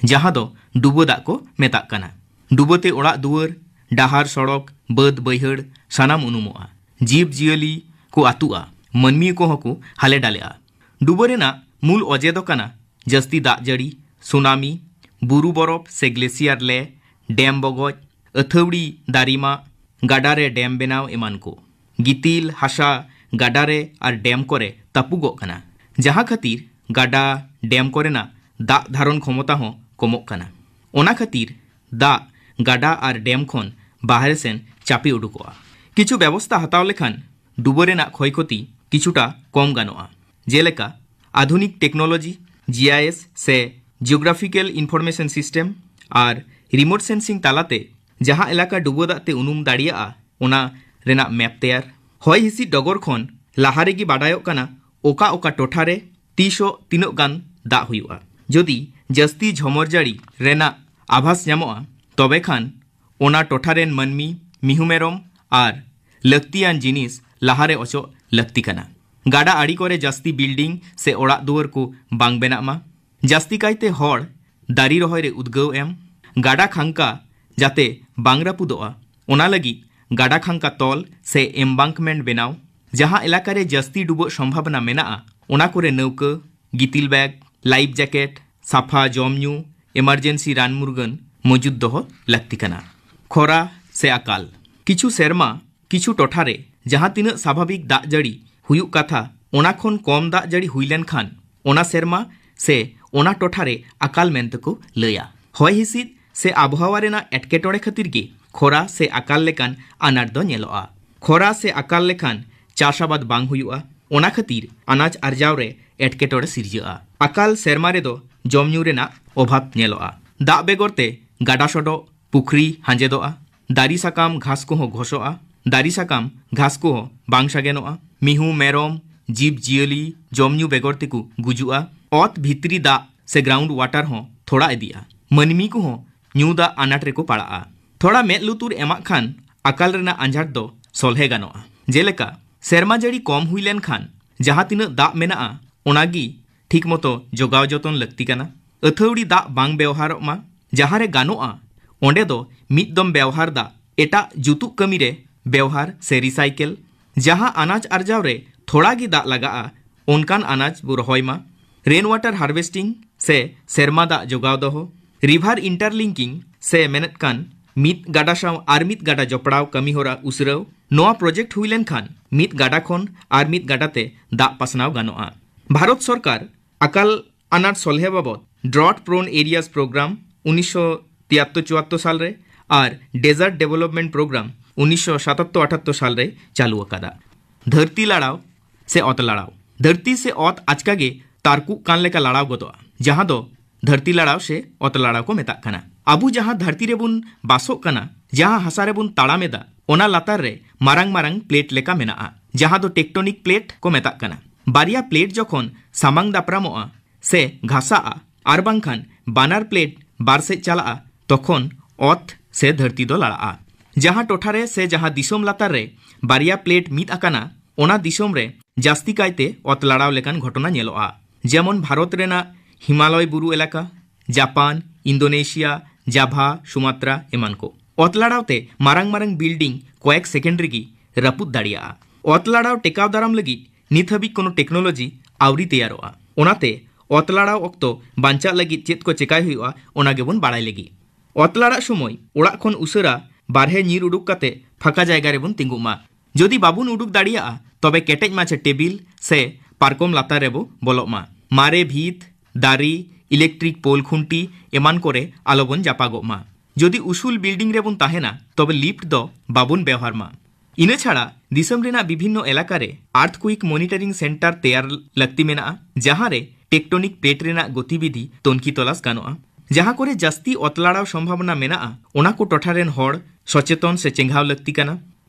ᱡᱟᱦᱟᱸ ᱫᱚ ᱰᱩᱵᱟᱹ ᱫᱟᱜ ᱠᱚ ᱢᱮᱛᱟᱜ ᱠᱟᱱᱟ᱾ ᱰᱩᱵᱟᱹᱛᱮ ᱚᱲᱟᱜ ᱫᱩᱣᱟᱹᱨ, ᱰᱟᱦᱟᱨ, ᱥᱚᱲᱚᱠ, ᱵᱟᱹᱫᱽ, ᱵᱟᱹᱭᱦᱟᱹᱲ ᱥᱟᱱᱟᱢ ᱩᱱᱩᱢᱚᱜᱼᱟ᱾ ᱡᱤᱵᱽ ᱡᱤᱭᱟᱹᱞᱤ ᱠᱚ ᱟᱹᱛᱩᱜᱼᱟ, ᱢᱟᱹᱱᱢᱤ ᱠᱚᱦᱚᱸ ᱠᱚ ᱦᱟᱞᱮ ᱰᱟᱞᱮᱜᱼᱟ᱾ ᱰᱩᱵᱟᱹ ᱨᱮᱱᱟᱜ ᱢᱩᱞ ᱚᱡᱮ ᱫᱚ ᱠᱟᱱᱟ ᱡᱟᱹᱥᱛᱤ ᱫᱟᱜ ᱡᱟᱹᱲᱤ, ᱥᱩᱱᱟᱢᱤ, ᱵᱩᱨᱩ ᱵᱚᱨᱚᱯ ᱥᱮ ᱜᱞᱮᱥᱤᱭᱟᱨ ᱞᱮ, ᱰᱮᱢ ᱵᱚᱜᱚᱡ, ᱟᱹᱛᱷᱟᱹᱣᱲᱤ ᱫᱟᱨᱮ ᱢᱟᱜ, ᱜᱟᱰᱟ ᱨᱮ ᱰᱮᱢ ᱵᱮᱱᱟᱣ ᱮᱢᱟᱱ ᱠᱚ᱾ ᱜᱤᱛᱤᱞ ᱦᱟᱥᱟ ᱜᱟᱰᱟ ᱨᱮ ᱟᱨ ᱰᱮᱢ ᱠᱚᱨᱮ ᱛᱟᱹᱯᱩᱜᱚᱜ ᱠᱟᱱᱟ, ᱡᱟᱦᱟᱸ ᱠᱷᱟᱹᱛᱤᱨ ᱜᱟᱰᱟ, ᱰᱮᱢ ᱠᱚᱨᱮᱱᱟᱜ ᱫᱟᱜ ᱫᱷᱟᱨᱚᱱ ᱠᱷᱚᱢᱚᱛᱟ ᱦᱚᱸ ᱠᱚᱢᱚᱜ ᱠᱟᱱᱟ᱾ ᱚᱱᱟ ᱠᱷᱟᱹᱛᱤᱨ ᱫᱟᱜ ᱜᱟᱰᱟ ᱟᱨ ᱰᱮᱢ ᱠᱷᱚᱱ ᱵᱟᱦᱨᱮ ᱥᱮᱱ ᱪᱟᱯᱮ ᱩᱰᱩᱠᱚᱜᱼᱟ᱾ ᱠᱤᱪᱷᱩ ᱵᱮᱵᱚᱥᱛᱟ ᱦᱟᱛᱟᱣ ᱞᱮᱠᱷᱟᱱ ᱰᱩᱵᱟᱹ ᱨᱮᱱᱟᱜ ᱠᱷᱚᱭ ᱠᱷᱚᱛᱤ ᱠᱤᱪᱷᱩᱴᱟ ᱠᱚᱢ ᱜᱟᱱᱚᱜᱼᱟ, ᱡᱮᱞᱮᱠᱟ ᱟᱫᱷᱩᱱᱤᱠ ᱴᱮᱠᱱᱳᱞᱚᱡᱤ, ᱡᱤᱟᱭᱮᱥ ᱥᱮ ᱡᱤᱭᱳᱜᱨᱟᱯᱷᱤᱠᱮᱞ ᱤᱱᱯᱷᱚᱨᱢᱮᱥᱚᱱ ᱥᱤᱥᱴᱮᱢ ᱟᱨ ᱨᱤᱢᱳᱴ ᱥᱮᱱᱥᱤᱝ ᱛᱟᱞᱟᱛᱮ ᱡᱟᱦᱟᱸ ᱮᱞᱟᱠᱟ ᱰᱩᱵᱟᱹ ᱫᱟᱜ ᱛᱮ ᱩᱱᱩᱢ ᱫᱟᱲᱮᱭᱟᱜᱼᱟ, ᱚᱱᱟ ᱨᱮᱱᱟᱜ ᱢᱮᱯ ᱛᱮᱭᱟᱨ᱾ ᱦᱚᱭ ᱦᱤᱸᱥᱤᱫ ᱰᱚᱜᱚᱨ ᱠᱷᱚᱱ ᱞᱟᱦᱟ ᱨᱮᱜᱮ ᱵᱟᱰᱟᱭᱚᱜ ᱠᱟᱱᱟ ᱚᱠᱟ ᱚᱠᱟ ᱴᱚᱴᱷᱟ ᱨᱮ ᱛᱤᱥᱚᱜ ᱛᱤᱱᱟᱹᱜ ᱜᱟᱱ ᱫᱟᱜ ᱦᱩᱭᱩᱜᱼᱟ᱾ ᱡᱩᱫᱤ ᱡᱟᱹᱥᱛᱤ ᱡᱷᱚᱢᱚᱨ ᱡᱟᱹᱲᱤ ᱨᱮᱱᱟᱜ ᱟᱵᱷᱟᱥ ᱧᱟᱢᱚᱜᱼᱟ, ᱛᱚᱵᱮ ᱠᱷᱟᱱ ᱚᱱᱟ ᱴᱚᱴᱷᱟ ᱨᱮᱱ ᱢᱟᱹᱱᱢᱤ, ᱢᱤᱦᱩ ᱢᱮᱨᱚᱢ ᱟᱨ ᱞᱟᱹᱠᱛᱤᱭᱟᱱ ᱡᱤᱱᱤᱥ ᱞᱟᱦᱟᱨᱮ ᱚᱪᱚᱜ ᱞᱟᱹᱠᱛᱤ ᱠᱟᱱᱟ᱾ ᱜᱟᱰᱟ ᱟᱲᱮ ᱠᱚᱨᱮ ᱡᱟᱹᱥᱛᱤ ᱵᱤᱞᱰᱤᱝ ᱥᱮ ᱚᱲᱟᱜ ᱫᱩᱣᱟᱹᱨ ᱠᱚ ᱵᱟᱝ ᱵᱮᱱᱟᱜ ᱢᱟ᱾ ᱡᱟᱹᱥᱛᱤ ᱠᱟᱭᱛᱮ ᱦᱚᱲ ᱫᱟᱨᱮ ᱨᱚᱦᱚᱭ ᱨᱮ ᱩᱫᱽᱜᱟᱹᱣ ᱮᱢ᱾ ᱜᱟᱰᱟ ᱠᱷᱟᱝᱠᱟ ᱡᱟᱛᱮ ᱵᱟᱝ ᱨᱟᱹᱯᱩᱫᱚᱜᱼᱟ, ᱚᱱᱟ ᱞᱟᱹᱜᱤᱫ ᱜᱟᱰᱟ ᱠᱷᱟᱝᱠᱟ ᱛᱚᱞ ᱥᱮ ᱮᱢᱵᱟᱝᱠᱢᱮᱱᱴ ᱵᱮᱱᱟᱣ᱾ ᱡᱟᱦᱟᱸ ᱮᱞᱟᱠᱟ ᱨᱮ ᱡᱟᱹᱥᱛᱤ ᱰᱩᱵᱟᱹᱜ ᱥᱚᱢᱵᱷᱟᱵᱚᱱᱟ ᱢᱮᱱᱟᱜᱼᱟ, ᱚᱱᱟ ᱠᱚᱨᱮ ᱱᱟᱹᱣᱠᱟᱹ, ᱜᱤᱛᱤᱞ ᱵᱮᱜᱽ, ᱞᱟᱭᱤᱯᱷ ᱡᱮᱠᱮᱴ, ᱥᱟᱯᱷᱟ ᱡᱚᱢ ᱧᱩ, ᱮᱢᱟᱨᱡᱮᱱᱥᱤ ᱨᱟᱱ ᱢᱩᱨᱜᱟᱹᱱ ᱢᱚᱡᱩᱫ ᱫᱚᱦᱚ ᱞᱟᱹᱠᱛᱤ ᱠᱟᱱᱟ᱾ ᱠᱷᱚᱨᱟ ᱥᱮ ᱟᱠᱟᱞ᱾ ᱠᱤᱪᱷᱩ ᱥᱮᱨᱢᱟ ᱠᱤᱪᱷᱩ ᱴᱚᱴᱷᱟ ᱨᱮ ᱡᱟᱦᱟᱸ ᱛᱤᱱᱟᱹᱜ ᱥᱟᱵᱷᱟᱵᱤᱠ ᱫᱟᱜ ᱡᱟᱹᱲᱤ ᱦᱩᱭᱩᱜ ᱠᱟᱛᱷᱟ, ᱚᱱᱟ ᱠᱷᱚᱱ ᱠᱚᱢ ᱫᱟᱜ ᱡᱟᱹᱲᱤ ᱦᱩᱭ ᱞᱮᱱᱠᱷᱟᱱ ᱚᱱᱟ ᱥᱮᱨᱢᱟ ᱥᱮ ᱚᱱᱟ ᱴᱚᱴᱷᱟ ᱨᱮ ᱟᱠᱟᱞ ᱢᱮᱱᱛᱮ ᱠᱚ ᱞᱟᱹᱭᱟ᱾ ᱦᱚᱭ ᱦᱤᱸᱥᱤᱫ ᱥᱮ ᱟᱵᱚᱦᱟᱣᱟ ᱨᱮᱱᱟᱜ ᱮᱴᱠᱮᱴᱚᱬᱮ ᱠᱷᱟᱹᱛᱤᱨ ᱜᱮ ᱠᱷᱚᱨᱟ ᱥᱮ ᱟᱠᱟᱞ ᱞᱮᱠᱟᱱ ᱟᱱᱟᱴ ᱫᱚ ᱧᱮᱞᱚᱜᱼᱟ᱾ ᱠᱷᱚᱨᱟ ᱥᱮ ᱟᱠᱟᱞ ᱞᱮᱠᱷᱟᱱ ᱪᱟᱥ ᱟᱵᱟᱫ ᱵᱟᱝ ᱦᱩᱭᱩᱜᱼᱟ, ᱚᱱᱟ ᱠᱷᱟᱹᱛᱤᱨ ᱟᱱᱟᱡᱽ ᱟᱨᱡᱟᱣ ᱨᱮ ᱮᱴᱠᱮᱴᱚᱬᱮ ᱥᱤᱨᱡᱟᱹᱜᱼᱟ᱾ ᱟᱠᱟᱞ ᱥᱮᱨᱢᱟ ᱨᱮᱫᱚ ᱡᱚᱢ ᱧᱩ ᱨᱮᱱᱟᱜ ᱚᱵᱷᱟᱵᱽ ᱧᱮᱞᱚᱜᱼᱟ᱾ ᱫᱟᱜ ᱵᱮᱜᱚᱨ ᱛᱮ ᱜᱟᱰᱟ ᱥᱚᱰᱚᱜ, ᱯᱩᱠᱷᱨᱤ ᱦᱟᱸᱡᱮᱫᱚᱜᱼᱟ᱾ ᱫᱟᱨᱤ ᱥᱟᱠᱟᱢ ᱜᱷᱟᱥ ᱠᱚᱦᱚᱸ ᱜᱷᱚᱥᱚᱜᱼᱟ᱾ ᱫᱟᱨᱤ ᱥᱟᱠᱟᱢ ᱜᱷᱟᱥ ᱠᱚᱦᱚᱸ ᱵᱟᱝ ᱥᱟᱜᱮᱱᱚᱜᱼᱟ᱾ ᱢᱤᱦᱩ, ᱢᱮᱨᱚᱢ, ᱡᱤᱵᱽ ᱡᱤᱭᱟᱹᱞᱤ ᱡᱚᱢ ᱧᱩ ᱵᱮᱜᱚᱨ ᱛᱮᱠᱚ ᱜᱩᱡᱩᱜᱼᱟ᱾ ᱚᱛ ᱵᱷᱤᱛᱨᱤ ᱫᱟᱜ ᱥᱮ ground water ᱦᱚᱸ ᱛᱷᱚᱲᱟ ᱤᱫᱤᱜᱼᱟ᱾ ᱢᱟᱹᱱᱢᱤ ᱠᱚᱦᱚᱸ ᱧᱩ ᱫᱟᱜ ᱟᱱᱟᱴ ᱨᱮᱠᱚ ᱯᱟᱲᱟᱜᱼᱟ᱾ ᱛᱷᱚᱲᱟ ᱢᱮᱫ ᱞᱩᱛᱩᱨ ᱮᱢᱟᱜ ᱠᱷᱟᱱ ᱟᱠᱟᱞ ᱨᱮᱱᱟᱜ ᱟᱸᱡᱷᱟᱴ ᱫᱚ ᱥᱚᱞᱦᱮ ᱜᱟᱱᱚᱜᱼᱟ᱾ ᱡᱮᱞᱮᱠᱟ, ᱥᱮᱨᱢᱟ ᱡᱟᱹᱲᱤ ᱠᱚᱢ ᱦᱩᱭ ᱞᱮᱱᱠᱷᱟᱱ ᱡᱟᱦᱟᱸ ᱛᱤᱱᱟᱹᱜ ᱫᱟᱜ ᱢᱮᱱᱟᱜᱼᱟ, ᱚᱱᱟ ᱜᱮ ᱴᱷᱤᱠ ᱢᱚᱛᱚ ᱡᱚᱜᱟᱣ ᱡᱚᱛᱚᱱ ᱞᱟᱹᱠᱛᱤ ᱠᱟᱱᱟ᱾ ᱟᱹᱛᱷᱟᱹᱣᱲᱤ ᱫᱟᱜ ᱵᱟᱝ ᱵᱮᱣᱦᱟᱨᱚᱜ ᱢᱟ᱾ ᱡᱟᱦᱟᱸ ᱨᱮ ᱜᱟᱱᱚᱜᱼᱟ, ᱚᱸᱰᱮ ᱫᱚ ᱢᱤᱫ ᱫᱚᱢ ᱵᱮᱣᱦᱟᱨ ᱫᱟᱜ ᱮᱴᱟᱜ ᱡᱩᱛᱩᱜ ᱠᱟᱹᱢᱤ ᱨᱮ ᱵᱮᱣᱦᱟᱨ ᱥᱮ recycle᱾ ᱡᱟᱦᱟᱸ ᱟᱱᱟᱡ ᱟᱨᱡᱟᱣ ᱨᱮ ᱛᱷᱚᱲᱟ ᱜᱮ ᱫᱟᱜ ᱞᱟᱜᱟᱜᱼᱟ, ᱚᱱᱠᱟᱱ ᱟᱱᱟᱡ ᱵᱚ ᱨᱚᱦᱚᱭ ᱢᱟ᱾ Rain water harvesting ᱥᱮ ᱥᱮᱨᱢᱟ ᱫᱟᱜ ᱡᱚᱜᱟᱣ ᱫᱚᱦᱚ, river interlinking ᱥᱮ ᱢᱮᱱᱮᱫ ᱠᱟᱱ ᱢᱤᱫ ᱜᱟᱰᱟ ᱥᱟᱶ ᱟᱨ ᱢᱤᱫ ᱜᱟᱰᱟ ᱡᱚᱯᱲᱟᱣ ᱠᱟᱹᱢᱤ ᱦᱚᱨᱟ ᱩᱥᱨᱟᱹᱣ᱾ ᱱᱚᱣᱟ project ᱦᱩᱭ ᱞᱮᱱᱠᱷᱟᱱ ᱢᱤᱫ ᱜᱟᱰᱟ ᱠᱷᱚᱱ ᱟᱨ ᱢᱤᱫ ᱜᱟᱰᱟ ᱛᱮ ᱫᱟᱜ ᱯᱟᱥᱱᱟᱣ ᱜᱟᱱᱚᱜᱼᱟ᱾ ᱵᱷᱟᱨᱚᱛ ᱥᱚᱨᱠᱟᱨ ᱟᱠᱟᱞ ᱟᱱᱟᱴ ᱥᱚᱞᱦᱮ ᱵᱟᱵᱚᱫ Drought Prone Areas Program ᱩᱱᱤᱥᱥᱚ ᱛᱤᱭᱟᱛᱛᱳᱨ ᱪᱩᱣᱟᱛᱛᱳᱨ ᱥᱟᱞ ᱨᱮ ᱟᱨ Desert Development Program ᱩᱱᱤᱥᱥᱚ ᱥᱟᱛᱟᱛᱛᱳᱨ ᱟᱴᱟᱛᱛᱳᱨ ᱥᱟᱞ ᱨᱮ ᱪᱟᱹᱞᱩ ᱟᱠᱟᱫᱟ᱾ ᱫᱷᱟᱹᱨᱛᱤ ᱞᱟᱲᱟᱣ ᱥᱮ ᱚᱛ ᱞᱟᱲᱟᱣ᱾ ᱫᱷᱟᱹᱨᱛᱤ ᱥᱮ ᱚᱛ ᱟᱪᱠᱟ ᱜᱮ ᱛᱟᱨᱠᱩᱜ ᱠᱟᱱ ᱞᱮᱠᱟ ᱞᱟᱲᱟᱣ ᱜᱚᱫᱚᱜᱼᱟ, ᱡᱟᱦᱟᱸ ᱫᱚ ᱫᱷᱟᱹᱨᱛᱤ ᱞᱟᱲᱟᱣ ᱥᱮ ᱚᱛ ᱞᱟᱲᱟᱣ ᱠᱚ ᱢᱮᱛᱟᱜ ᱠᱟᱱᱟ᱾ ᱟᱵᱚ ᱡᱟᱦᱟᱸ ᱫᱷᱟᱹᱨᱛᱤ ᱨᱮᱵᱚᱱ ᱵᱟᱥᱚᱜ ᱠᱟᱱᱟ, ᱡᱟᱦᱟᱸ ᱦᱟᱥᱟ ᱨᱮᱵᱚᱱ ᱛᱟᱲᱟᱢ ᱮᱫᱟ, ᱚᱱᱟ ᱞᱟᱛᱟᱨ ᱨᱮ ᱢᱟᱨᱟᱝ ᱢᱟᱨᱟᱝ plate ᱞᱮᱠᱟ ᱢᱮᱱᱟᱜᱼᱟ, ᱡᱟᱦᱟᱸ ᱫᱚ tectonic plate ᱠᱚ ᱢᱮᱛᱟᱜ ᱠᱟᱱᱟ᱾ ᱵᱟᱨᱭᱟ plate ᱡᱚᱠᱷᱚᱱ ᱥᱟᱢᱟᱝ ᱫᱟᱯᱨᱟᱢᱚᱜᱼᱟ ᱥᱮ ᱜᱷᱟᱥᱟᱜᱼᱟ, ᱟᱨ ᱵᱟᱝᱠᱷᱟᱱ ᱵᱟᱱᱟᱨ plate ᱵᱟᱨ ᱥᱮᱫ ᱪᱟᱞᱟᱜᱼᱟ, ᱛᱚᱠᱷᱚᱱ ᱚᱛ ᱥᱮ ᱫᱷᱟᱹᱨᱛᱤ ᱫᱚ ᱞᱟᱲᱟᱜᱼᱟ᱾ ᱡᱟᱦᱟᱸ ᱴᱚᱴᱷᱟ ᱨᱮ ᱥᱮ ᱡᱟᱦᱟᱸ ᱫᱤᱥᱚᱢ ᱞᱟᱛᱟᱨ ᱨᱮ ᱵᱟᱨᱭᱟ plate ᱢᱤᱫ ᱟᱠᱟᱱᱟ, ᱚᱱᱟ ᱫᱤᱥᱚᱢ ᱨᱮ ᱡᱟᱹᱥᱛᱤ ᱠᱟᱭᱛᱮ ᱚᱛ ᱞᱟᱲᱟᱣ ᱞᱮᱠᱟᱱ ᱜᱷᱚᱴᱚᱱᱟ ᱧᱮᱞᱚᱜᱼᱟ, ᱡᱮᱢᱚᱱ ᱵᱷᱟᱨᱚᱛ ᱨᱮᱱᱟᱜ ᱦᱤᱢᱟᱞᱚᱭ ᱵᱩᱨᱩ ᱮᱞᱟᱠᱟ, ᱡᱟᱯᱟᱱ, ᱤᱱᱫᱳᱱᱮᱥᱤᱭᱟ, ᱡᱟᱵᱷᱟ, ᱥᱩᱢᱟᱛᱨᱟ ᱮᱢᱟᱱ ᱠᱚ᱾ ᱚᱛ ᱞᱟᱲᱟᱣ ᱛᱮ ᱢᱟᱨᱟᱝ ᱢᱟᱨᱟᱝ building ᱠᱚᱭᱮᱠ second ᱨᱮᱜᱮ ᱨᱟᱹᱯᱩᱫ ᱫᱟᱲᱮᱭᱟᱜᱼᱟ᱾ ᱚᱛ ᱞᱟᱲᱟᱣ ᱴᱮᱠᱟᱣ ᱫᱟᱨᱟᱢ ᱞᱟᱹᱜᱤᱫ ᱱᱤᱛ ᱦᱟᱹᱵᱤᱡ ᱠᱳᱱᱳ technology ᱟᱹᱣᱨᱤ ᱛᱮᱭᱟᱨᱚᱜᱼᱟ᱾ ᱚᱱᱟᱛᱮ ᱚᱛ ᱞᱟᱲᱟᱣ ᱚᱠᱛᱚ ᱵᱟᱧᱪᱟᱜ ᱞᱟᱹᱜᱤᱫ ᱪᱮᱫ ᱠᱚ ᱪᱮᱠᱟᱭ ᱦᱩᱭᱩᱜᱼᱟ, ᱚᱱᱟ ᱜᱮᱵᱚᱱ ᱵᱟᱲᱟᱭ ᱞᱟᱹᱜᱤᱫ᱾ ᱚᱛ ᱞᱟᱲᱟᱜ ᱥᱚᱢᱚᱭ ᱚᱲᱟᱜ ᱠᱷᱚᱱ ᱩᱥᱟᱹᱨᱟ ᱵᱟᱨᱦᱮ ᱧᱤᱨ ᱩᱰᱩᱠ ᱠᱟᱛᱮ ᱯᱷᱟᱸᱠᱟ ᱡᱟᱭᱜᱟ ᱨᱮᱵᱚᱱ ᱛᱤᱸᱜᱩᱜ ᱢᱟ᱾ ᱡᱩᱫᱤ ᱵᱟᱵᱚᱱ ᱩᱰᱩᱠ ᱫᱟᱲᱮᱭᱟᱜᱼᱟ, ᱛᱚᱵᱮ ᱠᱮᱴᱮᱡ ᱢᱟᱪᱷᱟ ᱴᱮᱵᱤᱞ ᱥᱮ ᱯᱟᱨᱠᱚᱢ ᱞᱟᱛᱟᱨ ᱨᱮᱵᱚ ᱵᱚᱞᱚᱜ ᱢᱟ᱾ ᱢᱟᱨᱮ ᱵᱷᱤᱛ, ᱫᱟᱨᱮ, electric pole ᱠᱷᱩᱱᱴᱤ ᱮᱢᱟᱱ ᱠᱚᱨᱮ ᱟᱞᱚᱵᱚᱱ ᱡᱟᱯᱟᱜᱚᱜ ᱢᱟ᱾ ᱡᱩᱫᱤ ᱩᱥᱩᱞ building ᱨᱮᱵᱚᱱ ᱛᱟᱦᱮᱱᱟ, ᱛᱚᱵᱮ lift ᱫᱚ ᱵᱟᱵᱚᱱ ᱵᱮᱣᱦᱟᱨ ᱢᱟ᱾ ᱤᱱᱟᱹ ᱪᱷᱟᱲᱟ ᱫᱤᱥᱚᱢ ᱨᱮᱱᱟᱜ ᱵᱤᱵᱷᱤᱱᱱᱚ ᱮᱞᱟᱠᱟ ᱨᱮ earthquake monitoring center ᱛᱮᱭᱟᱨ ᱞᱟᱹᱠᱛᱤ ᱢᱮᱱᱟᱜᱼᱟ, ᱡᱟᱦᱟᱸ ᱨᱮ ᱴᱮᱠᱴᱚᱱᱤᱠ ᱯᱞᱮᱴ ᱨᱮᱱᱟᱜ ᱜᱚᱛᱤᱵᱤᱫᱷᱤ ᱛᱩᱱᱠᱷᱤ ᱛᱚᱞᱟᱥ ᱜᱟᱱᱚᱜᱼᱟ᱾ ᱡᱟᱦᱟᱸ ᱠᱚᱨᱮ ᱡᱟᱹᱥᱛᱤ ᱚᱛ ᱞᱟᱲᱟᱣ ᱥᱚᱢᱵᱷᱟᱵᱚᱱᱟ ᱢᱮᱱᱟᱜᱼᱟ, ᱚᱱᱟ ᱠᱚ ᱴᱚᱴᱷᱟ ᱨᱮᱱ ᱦᱚᱲ ᱥᱚᱪᱮᱛᱚᱱ ᱥᱮ ᱪᱮᱸᱜᱷᱟᱣ ᱞᱟᱹᱠᱛᱤ ᱠᱟᱱᱟ᱾